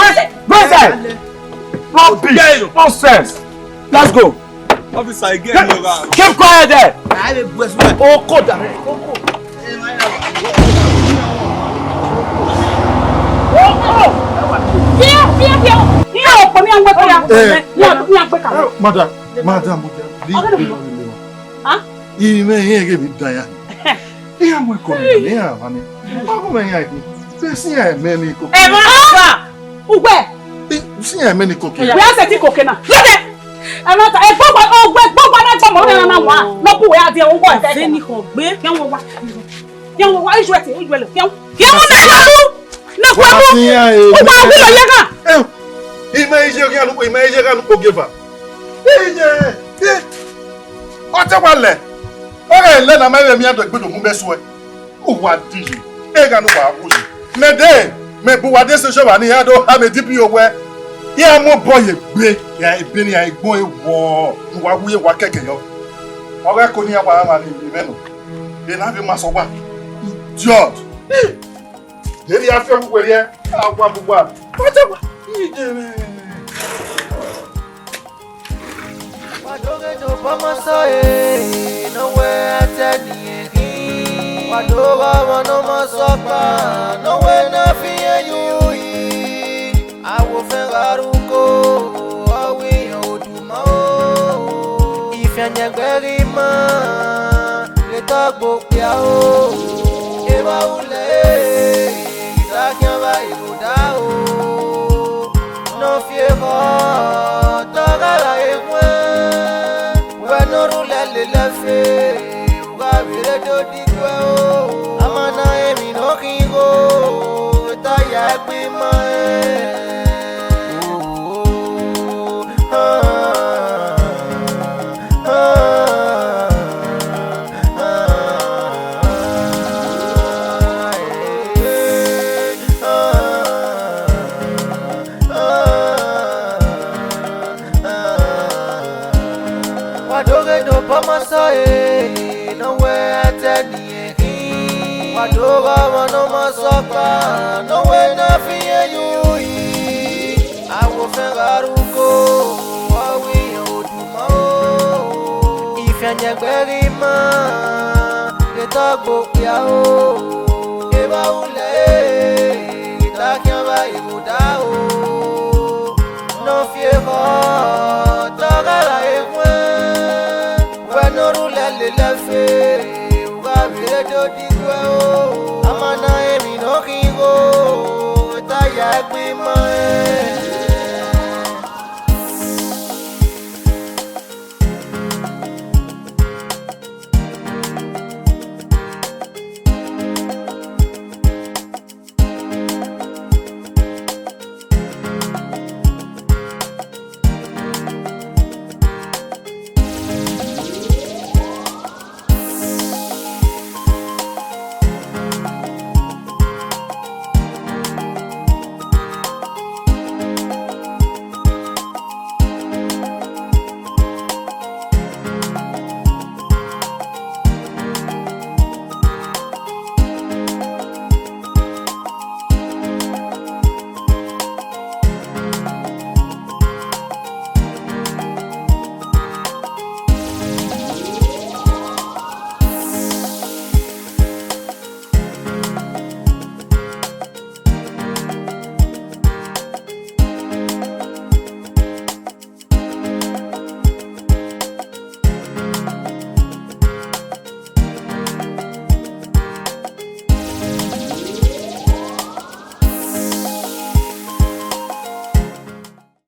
Go inside. Rubbish. Nonsense. Let's go. Officer, again, you are. Keep quiet there. Oh, God. Fear, fear, fear. Fear, Kpeka. Madam, madam, madam, leave, leave, leave, leave. Huh? Imẹ iran ghe vbe dan ya. Iran mu ẹko ne iran mwa ni. Ọghe mwẹ iran ghi. Vbe si iran ẹmẹ ni koko. Ẹ ma fa. Ugbẹ. Si iran ẹmẹ ni koko. Wẹ a sẹtin koko na. Lọdẹ. Ẹ ma ta, ẹ gbọgba, ogbe gbọgba na gbọmọ na na wa. Nọ ku wẹ a diẹ owọ ẹkẹ. Veni khọ gbe. Fian wọ wa. Fian wọ wa, ijuẹ te, ijuẹ lẹ. Fian. Fian wọ na wa lu. Na ku emu. Uwa wi lọ ye gha. Imẹ iye gha nu, imẹ iye gha nu kpo geva. Iye. Ọ te wa lẹ. Ọ ghe lẹ na ma vbe miẹn do egbe do mu bẹ suẹ. Uwa diyi, egha ne uwa wu yi. Mẹ de, mẹ bu uwa de station vba ne iran do ha mẹ D P O wẹ, iran mu obọ ye egbe, ya ebe ne iran gbọn ewọ, ne uwa wu ye wa kẹkẹ yọ. Ọ gha ko ne iran wa mwa ni mwẹ nọ. Ena vbe ma sẹ uwa. Idiot. Erriọ afiọkhuwẹ rhiẹ, a wa bu uwa. Wa te wa. Ije mwẹ. Wa do ghe ne obọ ma sẹ ọre, ne ọ wẹ a ta ẹe ne irẹn khin. Wa do ghe ọmwa ne ọ ma sẹ ọkpa, ne ọ wẹ ne a fi irẹn ye uyi. Awofẹn gha rre uko, ọ wẹ iran oduma o. Ifiangẹgbẹ ghi ma, ghe tọ gbe okpia o. Evba ulẹ, I sa khian vba iruda o. Ne ọ fi ekhọe tọ gha ra ekhọe, wẹ ne ọ rhulẹ lele ẹfe, u gha vbe rre do diguẹ o. A ma na emwi ne ọ khin igho, vbe ta ya ẹgbẹe ima rẹn. Wa do ghe ne obọ ma sẹ ọre, ne ọ wẹ a ta ẹe ne irẹn khin. Wa do ghe ọmwa ne ọ ma sẹ ọkpa, ne ọ wẹ ne a fi irẹn ye uyi. Awofẹn gha rre uko, ọ wẹ iran oduma o. Ifiangẹgbẹ ghi ma, ghe tọ gbe okpia o. Evba ulẹ,